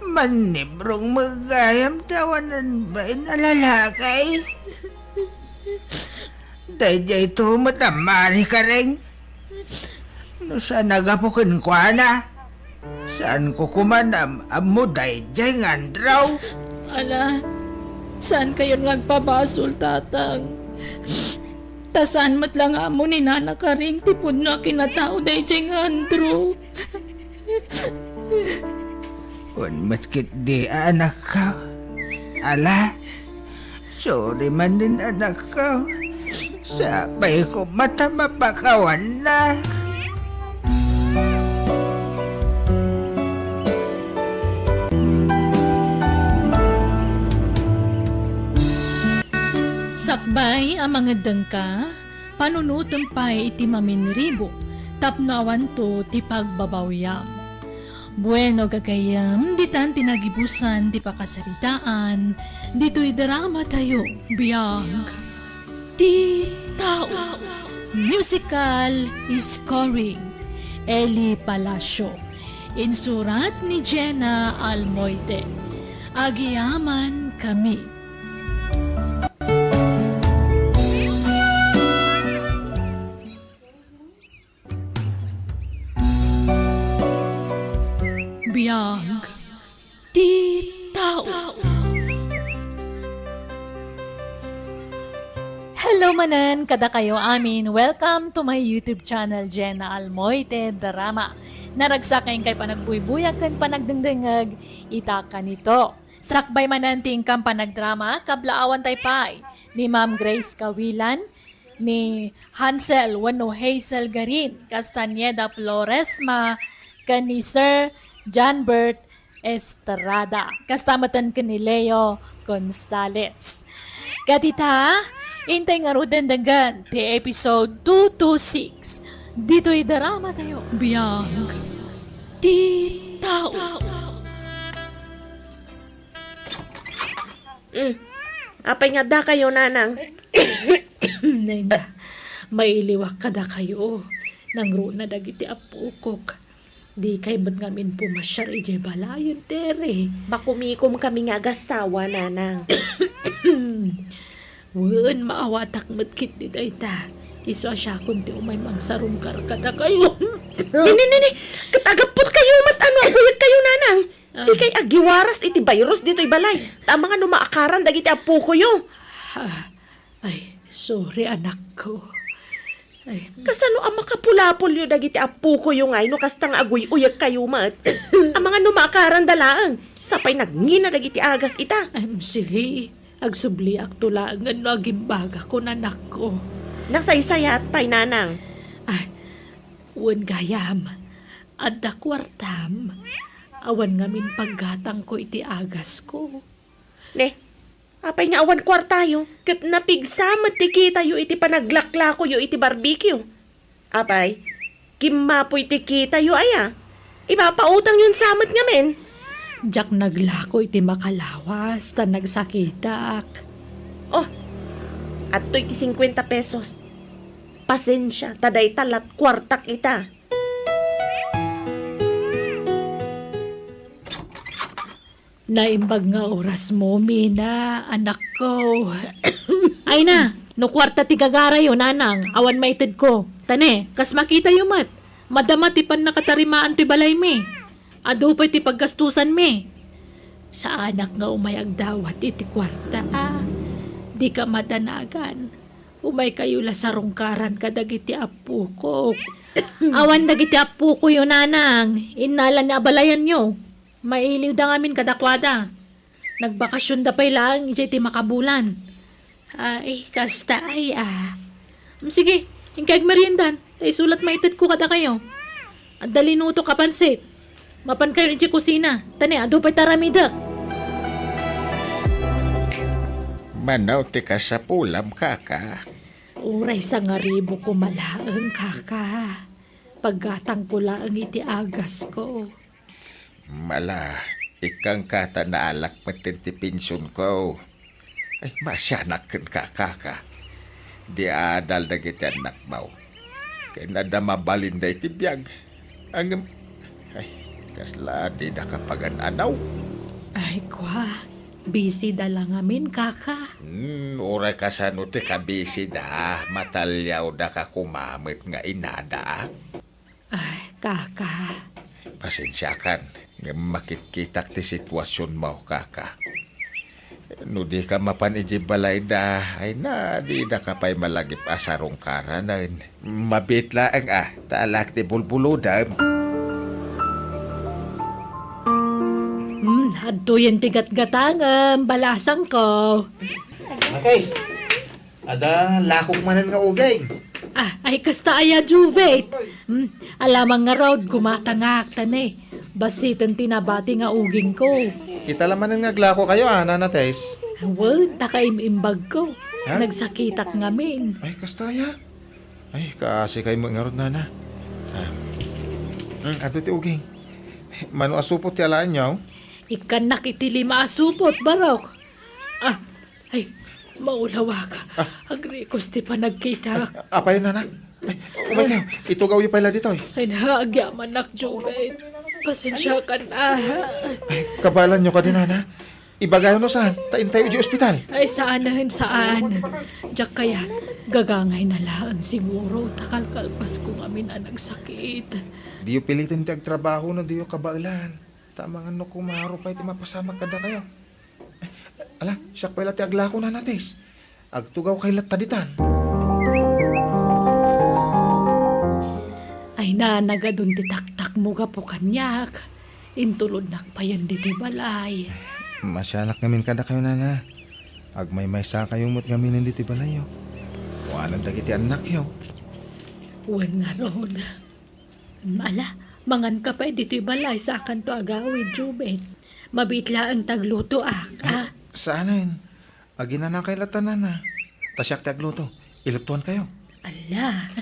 mannibrong met gayam ti awanan bain a lalaki. Daydiayto met a Mari Karing. No saan a gapu kenkuana, saanko koma nga am-ammo daydiay nga Andrew. Ala, saankayon nga agpabasol, Tatang. Ta saan met la nga ammo ni Nana Karing ti pudno a kinatao daydiay nga Andrew. Wen met ketdi, anakko. Ala, sorry manen, anakko. Sapay koma ta mapakawannak. Sakbay a mangeddengka, panunotem pay iti maminribo tapno awanto ti pagbabawiam. Bueno, gagayyem, ditan ti nagibusan ti pakasaritaan ditoy dramatayo, Biag ti Tao. Musical scoring, Eli Palacio. Insurat ni Jenna Almoite. Agyamankami. Biag ti Tao. Hello manen kadakayo amin. Welcome to my YouTube channel, Jenna Almoite Drama. Naragsak nga inkay panagbuybuyag ken panagdengdengngeg ita kanito. Sakbay manen ti inkam panagdrama, kablaawan tay pay ni Ma'am Grace Kawilan, ni Hansel wenno Hazel Garin, Castañeda Floresma, ken ni Sir Janbert Estrada. Kasta metten ken ni Leo Gonzalez. Ket ita, intay ngaruden denggen ti episode two two six ditoy drama tayo. Biag ti tao. Mm. Apay nga adda kayo, nanang? Nayna, mailiwak kadakayo. Nangruna dagiti apukok. Dikay met ngamin pumasiar idiay balayen, Tere. Makumikom kami nga agasawa, nanang. Wen, maawatak met ketdi dayta. Isu a siakon ti umay mangsarungkar kadakayo. Nini, nini, ket agappot kayo met ano, aguyag kayo, nanang. Ah. Dikay agiwaras iti virus ditoy balay. Ta amangan no maakaran dagiti appokoyo. Ah, ay, sorry, anakko. Ay. Kasano a makapulapolyo dagiti appokoyo ngay no kasta nga aguy-uyag kayo met? Amangan no maakaran da laeng. Sapay nagngina dagiti agas ita. Em, sige. Agsubliakto laeng no agimbagakon, anakko. Nasaysayat pay, nanang. Ay, wen gayam. Adda kuartam. Awan ngamin paggatangko iti agasko. Ne, apay nga awan kuartayo, ket napigsa met ti kitayo iti panaglaklakoyo iti barbecue? Apay, kimmapoy ti kitayo aya? Ipapautangyon sa met ngamin. Diak naglako iti makalawas, ta nagsakitak. Oh, adtoy ti cincuenta pesos. Pasensia, ta dayta lat kuartak ita. Naimbag nga orasmo, Mina, anakko. Ay na, no kuarta ti gagarayo, nanang, awan maitedko. Ta ne, kas makitayo met, madama ti pannakatarimaan ti balaymi. Adu pay ti paggastusanmi. Saanak nga umay agdawat iti kuarta, a. Dika madanagan. Umaykayo la sarungkaran kadagiti appokok. Awan dagiti appokoyo, nanang. Innala ni abalayanyo. Mailiwda ngamin kadakuada. Nagbakasionda pay laeng idiay ti makabulan. Ay, kasta ay, a. Mm, sige, inkay agmeriendan. Ta isu lat maitedko kadakayo. Adda linutok a pansit. Mapankayo idiay kusina. Ta ne, adu pay ti aramidek. Mano ti kasapulam, kaka? Uray sangaribu koma laeng, kaka. Paggatangko laeng iti agasko. Mala, ikkanka ta naalak metten ti pensionko. Ay, maasianak kenka, kaka. Di adal dagiti annakmo. Ken adda mabalinda iti biag. Ngem, ay, kasla dida kapagan-anaw. Ay, kua, busy da la ngamin, kaka. Hmm, uray kasano ti kabisi da, mataliawda ka koma met nga inada. Ay, kaka. Pasensiakan, ngem makitkitak ti situasionmo, kaka. No dika mapan idiay balayda, ay na, didaka pay malagip a sarungkaranen. Mabiit laeng a, ta alaek ti bulbulodem. Hmm, adtoyen ti gatgatangem, balasangko. Mates, adda lakok manen nga uging. Ah, ay kasta aya, Juvet. Hmm, alamang ngarud, gumatangak, ta ne. Basiten ti nabati nga ugingko. Ita la manen nga aglakokayo, a, Nana Tess? Wen, ta kaim-imbagko. Ha? Nagsakitak ngamin. Ay, kasta aya. Ay, kaasi kay mo ngarud, Nana. Ah. Hmm, adto ti uging. Mano a supot ti alaenyo? Ikkannak iti lima a supot, Barok. Ah, ay, maulawak. Ah. Agrikos ti panagkitak. Apay, Nana? Ay, umay kayo. Itugawyo pay la ditoy. Ay, na, agyamanak, Jubel. Pasensiakan, ah. Ay, kabaelanyo kadi, Nana? Ibagayo no saan, ta intayo idiay ospital. Ay, saanen, saan. Diak kayat, gagangay na laeng siguro, ta kalkalpasko ngamin a nagsakit. Diyo piliten ti agtrabaho no diyo kabaelan. Ta amangan no kumaro pay ti mapasamak kadakayo. Ala, siak pay la ti aglako, Nana Tess. Agtugawkay latta ditan. Ay, nanagadun ti taktakmo gapu kaniak. Intulodnak payen ditoy balay. Masianak ngamin kadakayo, nana. Agmaymaysakayo met ngamin ditoy balayyo. Awanen dagiti annakyo. Wen ngarud. Ala, manganka pay ditoy balay, saakanto agawid, Jubit. Mabiit laeng ti aglutoak, a? Saanen. Aginanakay latta, nana. Ta siak ti agluto. Iluttuankayo. Ala,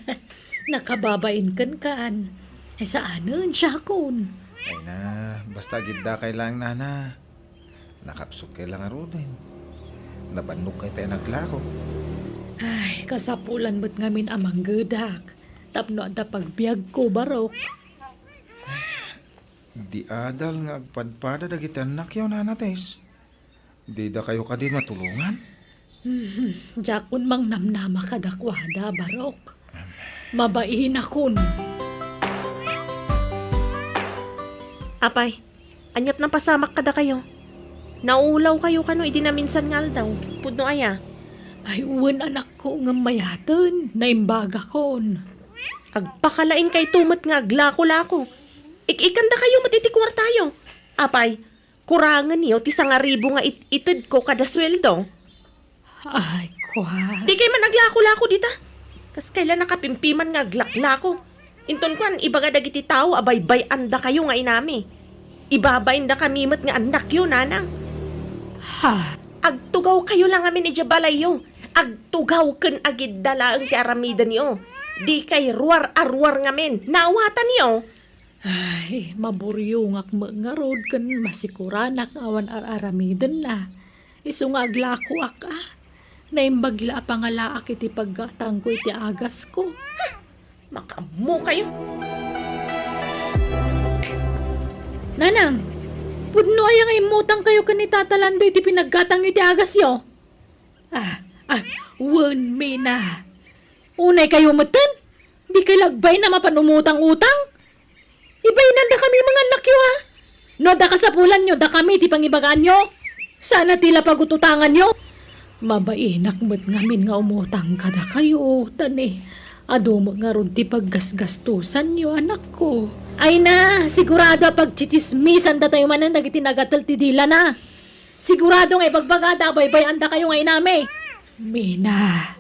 nakababain kenkan. Ay, saanen, siakon. Ay na, basta agiddakay laeng, nana. Nakapsutkay la ngaruden. Nabannogkay pay a naglako. Ay, kasapulan met ngamin a manggedak tapno adda pagbiagko, Barok. Di adal nga agpadpada dagiti annakyo, Nana Tess. Didakayo kadi matulongan? Hmm, diakon mangnamnama kadakuada, Barok. Mabainakon. Apay, aniat napasamak kadakayo? Naulawkayo kano idi naminsan nga aldaw? Pudno aya? Ay, wen, anakko, ngem mayaten, naimbagakon. Agpakalaingkayto met nga aglako-lako. Ik-ikkandakayo met iti kuartayo. Apay, kurangenyo ti sangaribu nga it-itedko kada sueldo. Ay, kua. Dikay man aglako-lako dita. Kas kayla nakapimpiman nga aglaklako. Inton kuan, ibaga dagiti tao a baybay-andakayo nga inami. Ibabaindakami met nga annakyo, nanang. Ha? Agtugawkayo la ngamin idiay balayyo. Agtugaw ken agidda laeng ti aramidenyo. Dikay ruar-aruar ngamin. Naawatanyo? Ay, maburiongak met ngarud ken masikuranak nga awan ar-aramidenna. Isu nga aglakoak, a. Naimbag la a pangalaak iti paggatangko iti agasko. Makaammokayo. Nanang, pudno aya nga immutangkayo ken ni Tata Lando iti pinaggatangyo iti agasyo? Ah, ah, wen, Mina. Unaykayo metten? Dikay la agbayna mapan umutang-utang? Ibainandakami nga annakyo, a. No adda kasapulanyo, dakami ti pangibagaanyo. Saan a ti la pagut-utanganyo. Mabainak met ngamin nga umutang kadakayo, ta ni, adu met ngarud ti paggasgastosanyo, anakko. Ay na, sigurado a pagtsitsismisandatayo manen dagiti nagatel ti dilana. Sigurado nga ibagbagada a baybay-andakayo nga inami. Mina.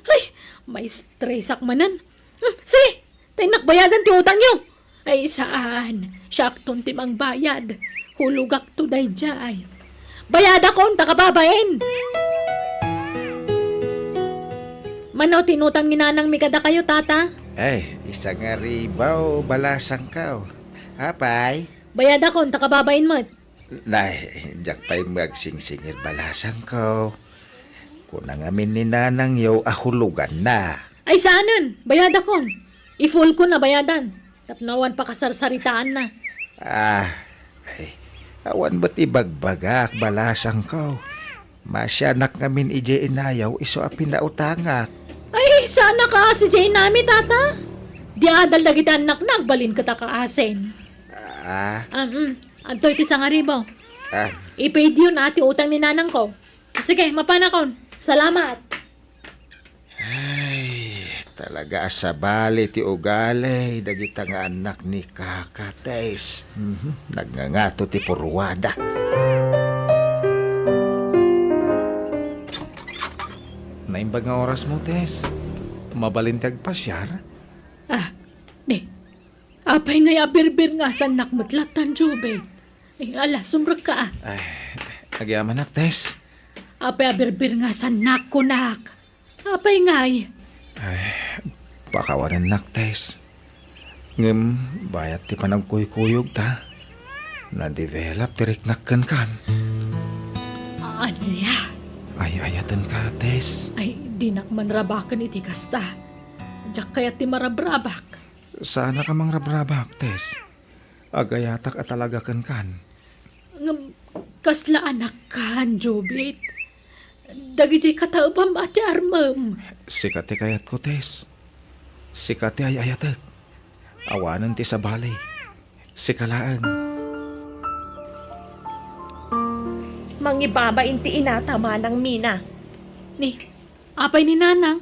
Ay, maistresak manen. Hmm, sige, ta innak bayadan ti utangyo. Ay, saan. Siakton ti mangbayad. Hulogakto daydiay. Bayadakon, ta kababain. Mano ti inutang ni nanangmi kadakayo, tata? Ay, isangaribu, balasangko. Apay? Bayadakon, ta kababain met. Nay, diak pay met agsingsingir, balasangko. Kuna ngamin ni nanangyo a huloganna. Ay, saanen, bayadakon. I-full ko na bayadan. Tapno awan pakasarsaritaanna. Ah, ay, awan met ibagbagak, balasangko. Masianak ngamin idiay inayaw isu a pinautangak. Ay, saan a kaasi diay inami, tata? Di adal dagiti annakna agbalin ket a kaasin. Ah. Um, mm. Adtoy ti sangaribu. Ah. I-paid yo na ti utang ni nanangko. Sige, mapanakon. Salamat. Ay, talaga a sabali ti ugali dagita nga annak ni Kaka, Tess. Mhm, nagngangato ti purwada. Naimbag nga orasmo, Tess. Mabalin ti agpasiar? Ah, di. Apay ngay a birbirngasannak met lattan, Jubit? Eh, ala, sumrekka, a. Ay, agyamanak, Tess. Apay a birbirngasannak, kunak? Apay ngay? Ay, pakawanennak, Tess. Ngem, bayat ti panagkuykuyogta, na-develop ti riknak kenkan. Ania? Ay-ayatenka, Tess. Ay, dinak manrabaken iti kasta. Diak kayat ti marabrabak. Saanka mangrabrabak, Tess. Agayatak a talaga kenkan. Ngem, kasla anakkan, Jubit. Dagidiay kataebam a ti armem. Sika ti kayatko, Tess. Sika ti ay-ayatek. Awanen ti sabali. Sika laeng. Mangibabain ti inata, Manang Mina. Ni, Apay ni Nanang?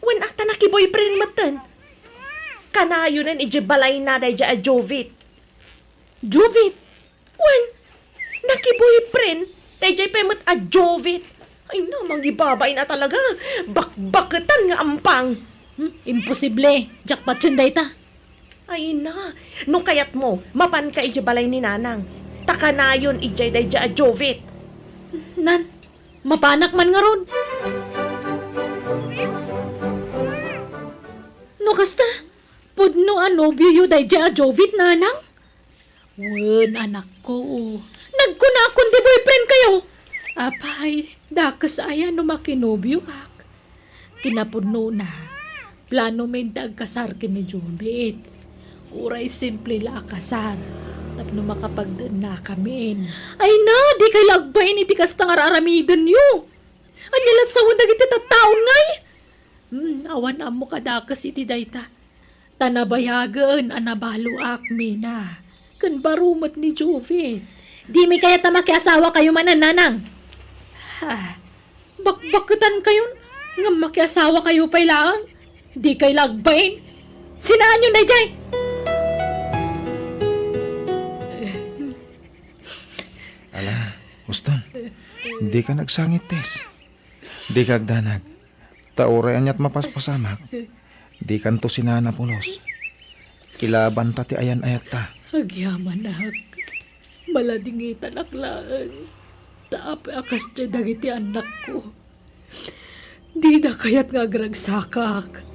Wen, a, ta nakiboyfriend metten. Kanayonen idiay balayna daydiay a Jovit. Jovit? Wen, nakiboyfriend daydiay pay met a Jovit. Ay na, mangibabain a talaga. Bakbaketan nga ampang. Hmm, imposible. Diak patien dayta. Ay na, no kayatmo, mapanka idiay balay ni Nanang. Ta kanayon idiay daydiay a Jovit. Nan, mapanak man ngarud. No kasta, pudno a nobioyo daydiay a Jovit, Nanang? Wen, anakko. Nagkunakon ti boyfriend kayo. Apay, dakes aya no makinobioak? Kinapudnona, plano men ti agkasar ken ni Jovit. Uray simple la a kasar, tapno makapagdennakamin. Ay na, dikay la agbain iti kasta nga ar-aramidenyo. Ania la't sawen dagiti tattaon ngay? Hmm, awan ammo kadakes iti dayta. Ta nabayagen a nabaloak, Mina, ken baro met ni Jovit. Dimi kayat a makiasawakayo manen, Nanang? Ha, bakbaketankayon ngem makiasawakayo pay laeng? Dikay la agbain. Sinaanyon daydiay! Ala, Uston, dika agsangit, Tess. Dika agdanag. Ta uray ania't mapaspasamak, dikanto sinaan a pulos. Ilabanta ti ayan-ayatta. Agyamanak, maladingitanak laeng. Ta apay a kasdiay dagiti annakko. Dida kayat nga agragsakak.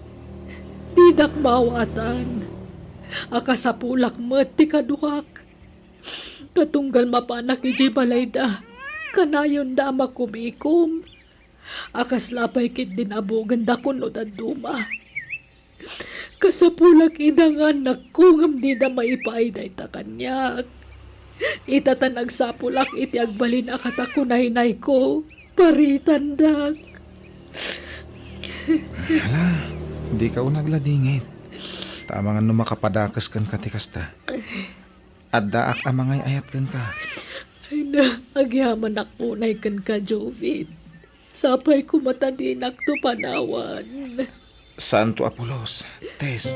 Didak maawatan. Akasapulak met ti kaduak. Ta tunggal mapanak idiay balayda, kanayonda a makumikom. A kasla pay ketdin a bugenda kunno dadduma. Kasapulak ida nga annakko ngem dida maipaay dayta kaniak. Ita ta nagsapulak iti agbalin a katakunaynayko, paritandak. Hala, dika unay agladingit. Ta amangan no makapadakes kenka ti kasta. Addaak a mangay-ayat kenka. Ay na, agyamanak unay kenka, Jovit. Sapay koma ta dinakto panawan. Saanto a pulos, Tess.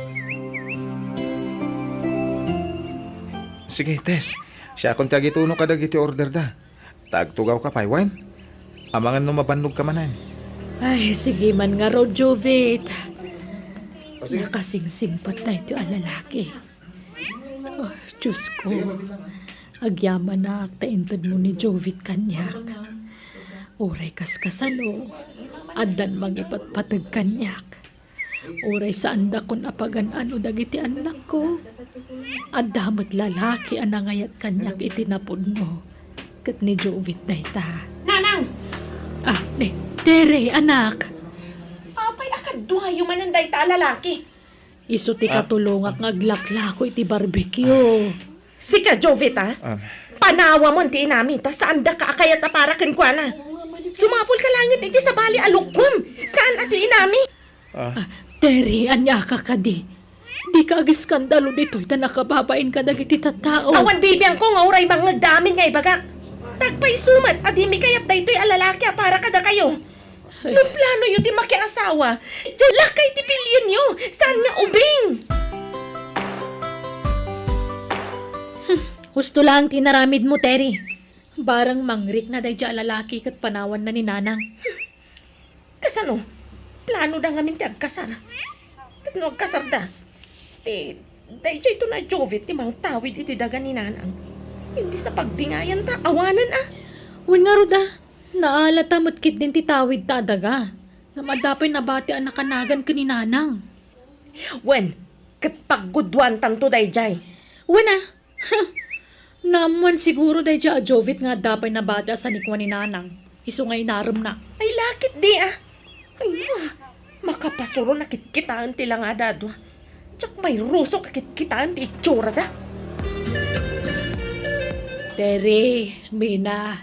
Sige, Tess. Siakon ti agituno kadagiti orderda. Ta agtugawka pay, wen? Amangan no mabannogka manen. Ay, sige man ngarud, Jovit. Nakasingsingpet daytoy a lalaki. Oh, Diosko, agyamanak ta intedmo ni Jovit kaniak. Uray kaskasano, addan mangipatpateg kaniak. Uray saandakon a pagan-ano dagiti annakko, adda met lalaki a nangayat kaniak iti napudno. Ket ni Jovit dayta. Nanang! Ah, ni, Tere, anak! Apay a kaduayo manen dayta a lalaki? Isu ti Ah. katulongak nga aglaklako iti barbecue. Sika, Jovit, a? Ah. Panawamon ti inami, ta saandaka a kayat a para kenkuana. Sumapulka laengen iti sabali a lukkom. Saan a ti inami? Ah. Ah, Terry, aniaka kadi? Dika agiskandalo ditoy ta nakababain kadagiti tattao. Awan bibiangko nga uray mangngegda amin nga ibagak. Ta agpayso met a dimi kayat daytoy a lalaki a para kadakayo. No planoyo ti makiasawa, diay lakay ti pilienyo, saan nga ubing. Hmm, husto laeng ti inaramidmo, Terry. Bareng mangrikna daydiay a lalaki ket panawanna ni Nanang. Kasano? Planoda ngamin ti agkasar. Ket no agkasarda, ti daydiayto a Jovit ti mangtawid iti daga ni Nanang. Indi sa pagbingayanta, awanen a. Wen ngarud a, naalata met ketdin ti tawidta a daga. Ngem adda pay nabati a nakanagan ken ni Nanang. Wen, ket pagguduantanto daydiay. Wen a, naammoan siguro daydiay a Jovit nga adda pay nabati a sanikua ni Nanang, isu nga inaremna. Ay, lakit di a. Ay, ma, makapasuron a kitkitaen ti langada a dua. Diak mairusok a kitkitaen ti itsurada. Terry, Mina,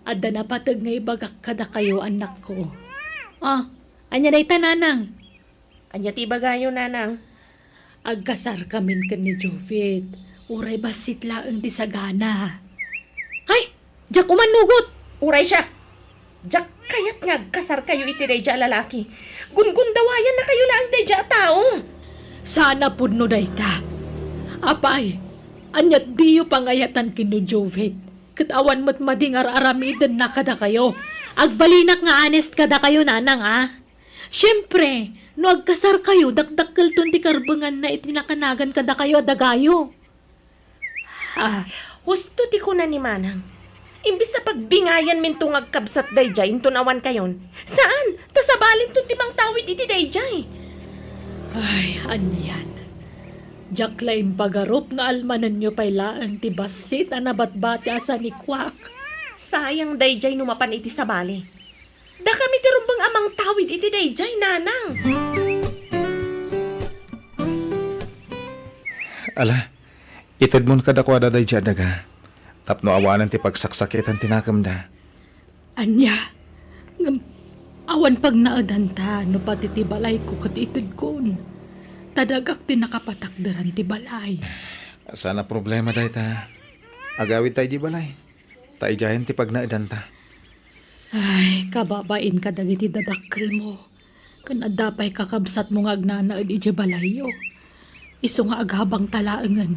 adda napateg nga ibagak kadakayo, annakko. Ah, ania dayta, Nanang? Ania ti ibagayo, Nanang? Agkasarkamin ken ni Jovit. Uray bassit laeng ti sagana. Ay! Diak umannugot! Uray siak! Diak kayat nga agkasarkayo iti daydiay a lalaki. Gungundawayannakayo laeng daydiay a tao. Saan a pudno dayta. Apay, ania diyo pangayatan ken ni Jovit? Ket awan met madi nga ar-aramidenna kadakayo. Agbalinak nga honest kadakayo, nanang, a. Siempre, no agkasarkayo, dakdakkelton ti karbenganna iti nakanagan kadakayo a dagayo. Ah, husto ti kuna ni Manang. Imbes a pagbingayanminto nga agkabsat daydiay inton awankayon, saan, ta sabalinton ti mangtawid iti daydiay. Ay, anian. Diak la impagarup nga almanenyo pay laeng ti bassit a nabatbati a sanikuak. Sayang daydiay no mapan iti sabali. Dakami ti rumbeng a mangtawid iti daydiay, nanang. Ala, itedmon kadakuada daydiay a daga, tapno awanen ti pagsaksakitan ti nakemda. Ania? Ngem, awan pagnaedanta no pati ti balayko ket itedkon. Ta dagak ti nakapatakderan ti balay. Saan a problema dayta. Agawidta idiay balay. Ta idiayen ti pagnaedanta. Ay, kababain kadagiti dadakkelmo. Ken adda pay kakabsatmo nga agnanaed idiay balayyo. Isu nga agabangta laengen.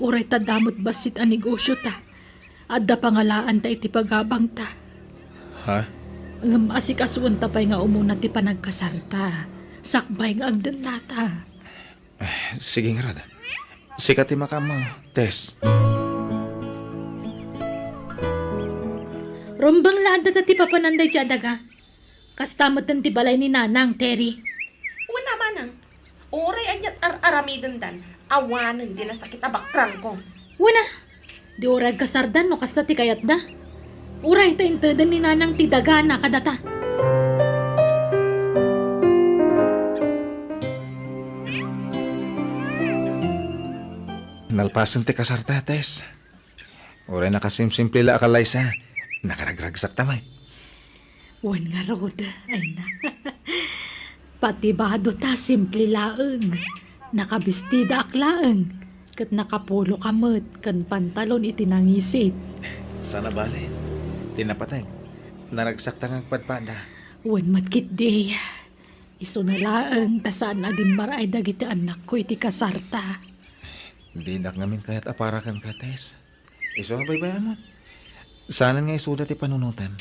Uray ta adda met bassit a negosiota. Adda pangalaanta iti pagabangta. Ha? Ngem asikasuenta pay nga umuna ti panagkasarta. Sakbay nga agdennata. Eh, sige ngarud. Sika ti makaammo, Tess. Rumbeng la adda ta ti papanan daydiay a daga. Kasta metten ti balay ni Nanang, Terry. Wen a, Manang. Uray aniat ar-aramidendan, awanen ti nasakit a bakrangko. Wen a, di uray agkasardan no kasta ti kayatda. Uray ta inteden ni Nanang ti dagana kadata. Nalpasen ti kasarta, Tess. Uray nakasimsimple la a kalaysa, nakaragragsakta met. Wen ngarud, ay na. Pati badota simple laeng. Nakabistidaak laeng, ket nakapuloka met ken pantalon iti nangisit. Saan a bale, ti napateg, naragsakta nga agpadpada. Wen met ketdi. Isuna laeng ta saan a dimmaray dagiti annakko iti kasarta. Dinak ngamin kayat a para kenka, Tess. Isu a baybay-amon. Saanen nga isuda ti panunotam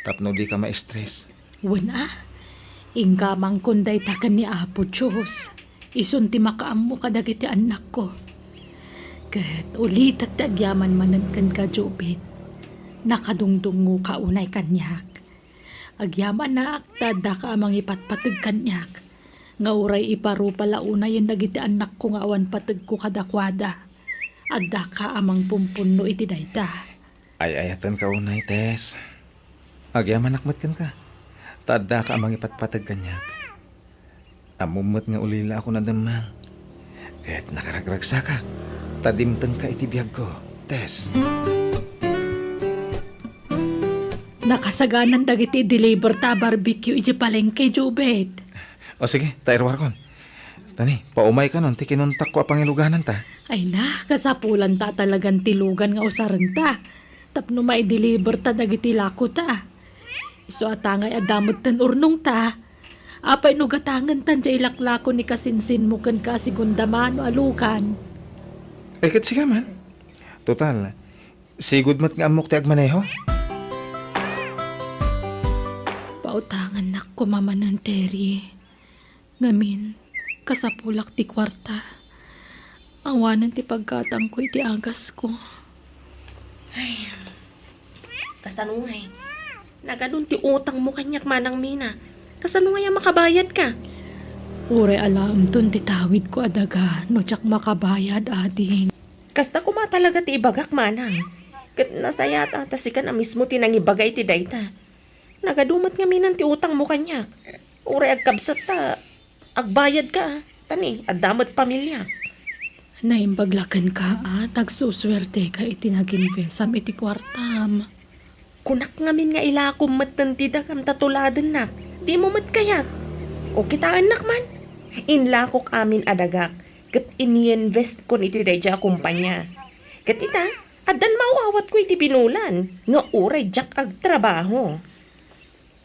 tapno dika ma-stress. Wen a, inkamangkon dayta ken ni Apo Dios. Isun ti makaammo kadagiti annakko. Ket ulitek ti agyaman manen kenka, Jubit. Nakadungdungngoka unay kaniak. Agyamanak ta addaka a mangipatpateg kaniak, nga uray iparupa la unayen dagiti annakko nga awan pategko kadakuada. Addaka a mangpumpunno iti dayta. Ay-ayatenka unay, Tess. Agyamanak met kenka, ta addaka a mangipatpateg kaniak. Ammom met nga ulilaak a nademmeng. Ket nakaragragsakak ta dimtengka iti biagko, Tess. Nakasaganan dagiti deliver ta a barbecue idiay palengke, Jubit. O sige, ta iruarkon. Tani, paumaykanon ti kinuntakko a pangilugananta. Ay na, kasapulanta a talagan ti lugan nga usarenta. Tapno maideliver ta dagiti lakota. Isu a tangay adda metten urnongta. Apay no gatangentan diay laklako ni kasinsinmo kenka a segunda mano a lugan? Ay, ket sika man. Total, sigud met nga ammok ti agmaneho. Pautangannak koma manen, Terry. Ngamin, kasapulak ti kuarta. Awanen ti paggatangko iti agasko. Ay, kasano ngay? Nagadun ti utangmo kaniak, Manang Mina. Kasano ngay a makabayadka? Uray alaemton ti tawidko a daga no diak makabayad, ading. Kasta koma talaga ti ibagak, Manang. Ket nasayaat a ta sika a mismo ti nangibaga iti dayta. Nagadu met ngamin ti utangmo kaniak. Uray agkabsat ta agbayadka, ta ni, adda met pamiliak. Naimbag la kenka a ta agsusuerteka iti nag-invest-am iti kuartam. Kunak ngamin nga ilakom metten ti dagam ta tuladennak. Dimo met kayat. O kitaennak man. Inlakok amin a dagak ket ininvestkon iti daydiay a kompania. Ket ita, addan maawatko iti binulan nga uray diak agtrabaho.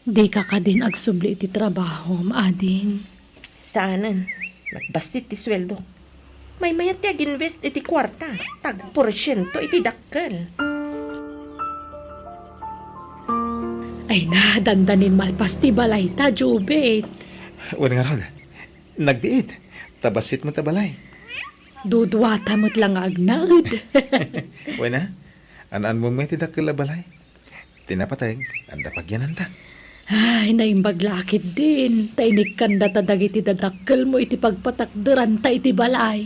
Dika kadin agsubli iti trabahom, ading? Saanen. Nagbassit ti sueldo. Maymayat ti ag-invest iti kuarta. Tagporsiento iti dakkel. Ay na, dandanin malpas ti balayta, Jubit. Wen ngarud, nagbiit. Ta bassit met a balay. Duduata met la nga agnaed. Wen a, an-anmo met ti dakkel a balay. Ti napateg, adda pagyananta. Ay, naimbag la a ketdin, ta inikkandata dagiti dadakkelmo iti pagpatakderanta iti balay.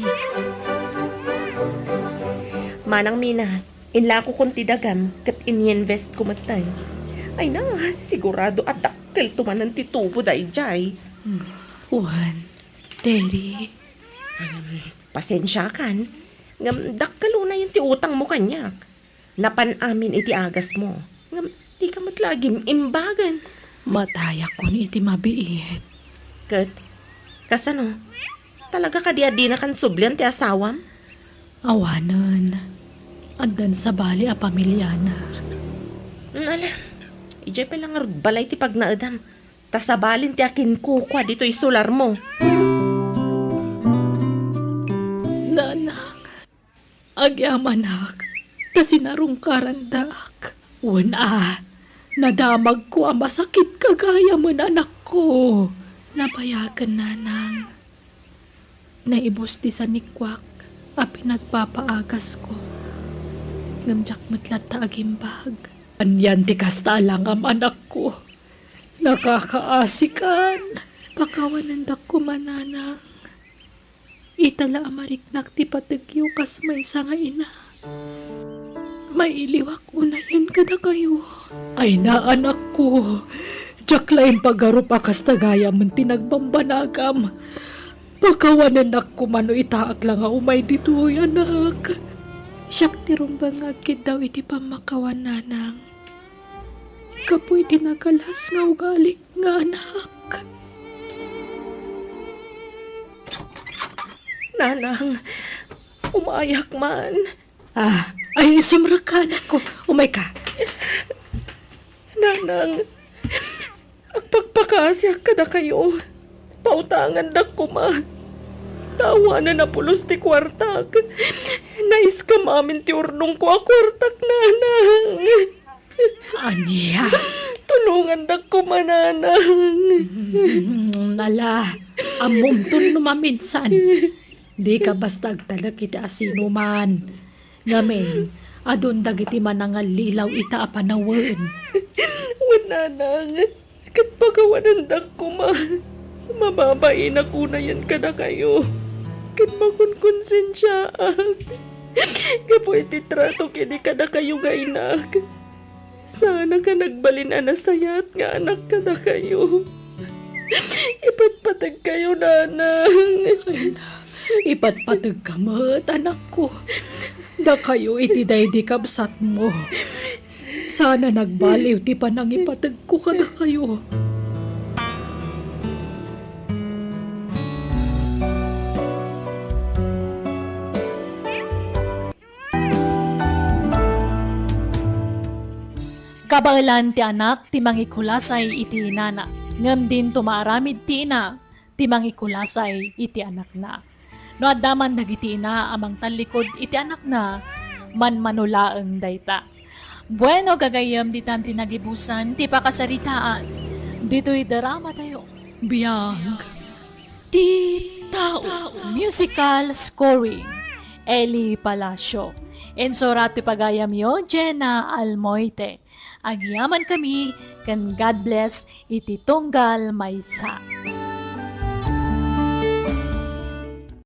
Manang Mina, inlakokon ti dagam ket ininvestko metten. Ay na, sigurado a dakkelto manen ti tubo daydiay. Hmm, wen, Terry. Pasensiakan, ngem dakkel unayen ti utangmo kaniak. Napan amin iti agasmo. Ngem dika met la agim-imbagen. Matayakon iti mabiit. Ket, kasano? Talaga kadi a dinakan sublian ti asawam? Awanen. Addan sabali a pamiliana. Mm, ala, idiay pay la ngarud balay ti pagnaedam. Ta sabalin ti akinkukua ditoy solarmo. Nanang, agyamanak, ta sinarungkarandak. Wen a, nadamagko a masakit ka gayamen, anakko. Nabayagen, nanang. Naibus ti sanikuak a pinagpapaagasko. Ngem diak met latta agimbag. Anian ti kasta a langam, anakko? Nakakaasikan. Pakawanendak koma, nanang. Ita la a mariknak ti pategyo kas maysa nga ina. Mailiwak unayen kadakayo. Ay na, anakko, diak la impagarup a kasta gayamen ti nagbambanagam. Pakawanennak koma no itaak la nga umay ditoy, anak. Siak ti rumbeng nga agkiddaw iti pammakawan, nanang. Gapu iti nagalas nga ugalik nga anak. Nanang, umayak man. Ah, ay, sumrekka, anakko. Umayka. Nanang, agpakpakaasiak kadakayo. Pautangandak koma. Ta awanen a pulos ti kuartak. Naiskam amin ti urnongko a kuartak, nanang. Ania? Tulongandak koma, nanang. Mm, ala, ammomton no maminsan. Dika basta agtalek iti asinoman. Ngamin, adun dagiti manangallilaw ita a panawen. Wen, nanang, ket pakawanendak koma. Mababainak unayen kadakayo. Ket makonkonsensiaak. Gapu iti tratok idi kadakayo nga inak. Saanak a nagbalin a nasayaat nga anak kadakayo. Ipatpategkayo, nanang. Ay na, ipatpategka met, anakko. Dakayo iti daydi kabsatmo. Saan a nagbaliw ti panangipategko kadakayo. Kabaelan ti anak ti mangikulasay iti inana, ngem dinto maaramid ti ina ti mangikulasay iti anakna. No adda man dagiti ina a mangtallikud iti anakna, manmano laeng dayta. Bueno, gagayyem, ditan ti nagibusan ti pakasaritaan ditoy dramatayo. Biag ti tao. Musical scoring, Eli Palacio. Insurat ti pagayamyo, Jenna Almoite. Agyamankami ken God bless iti tunggal maysa.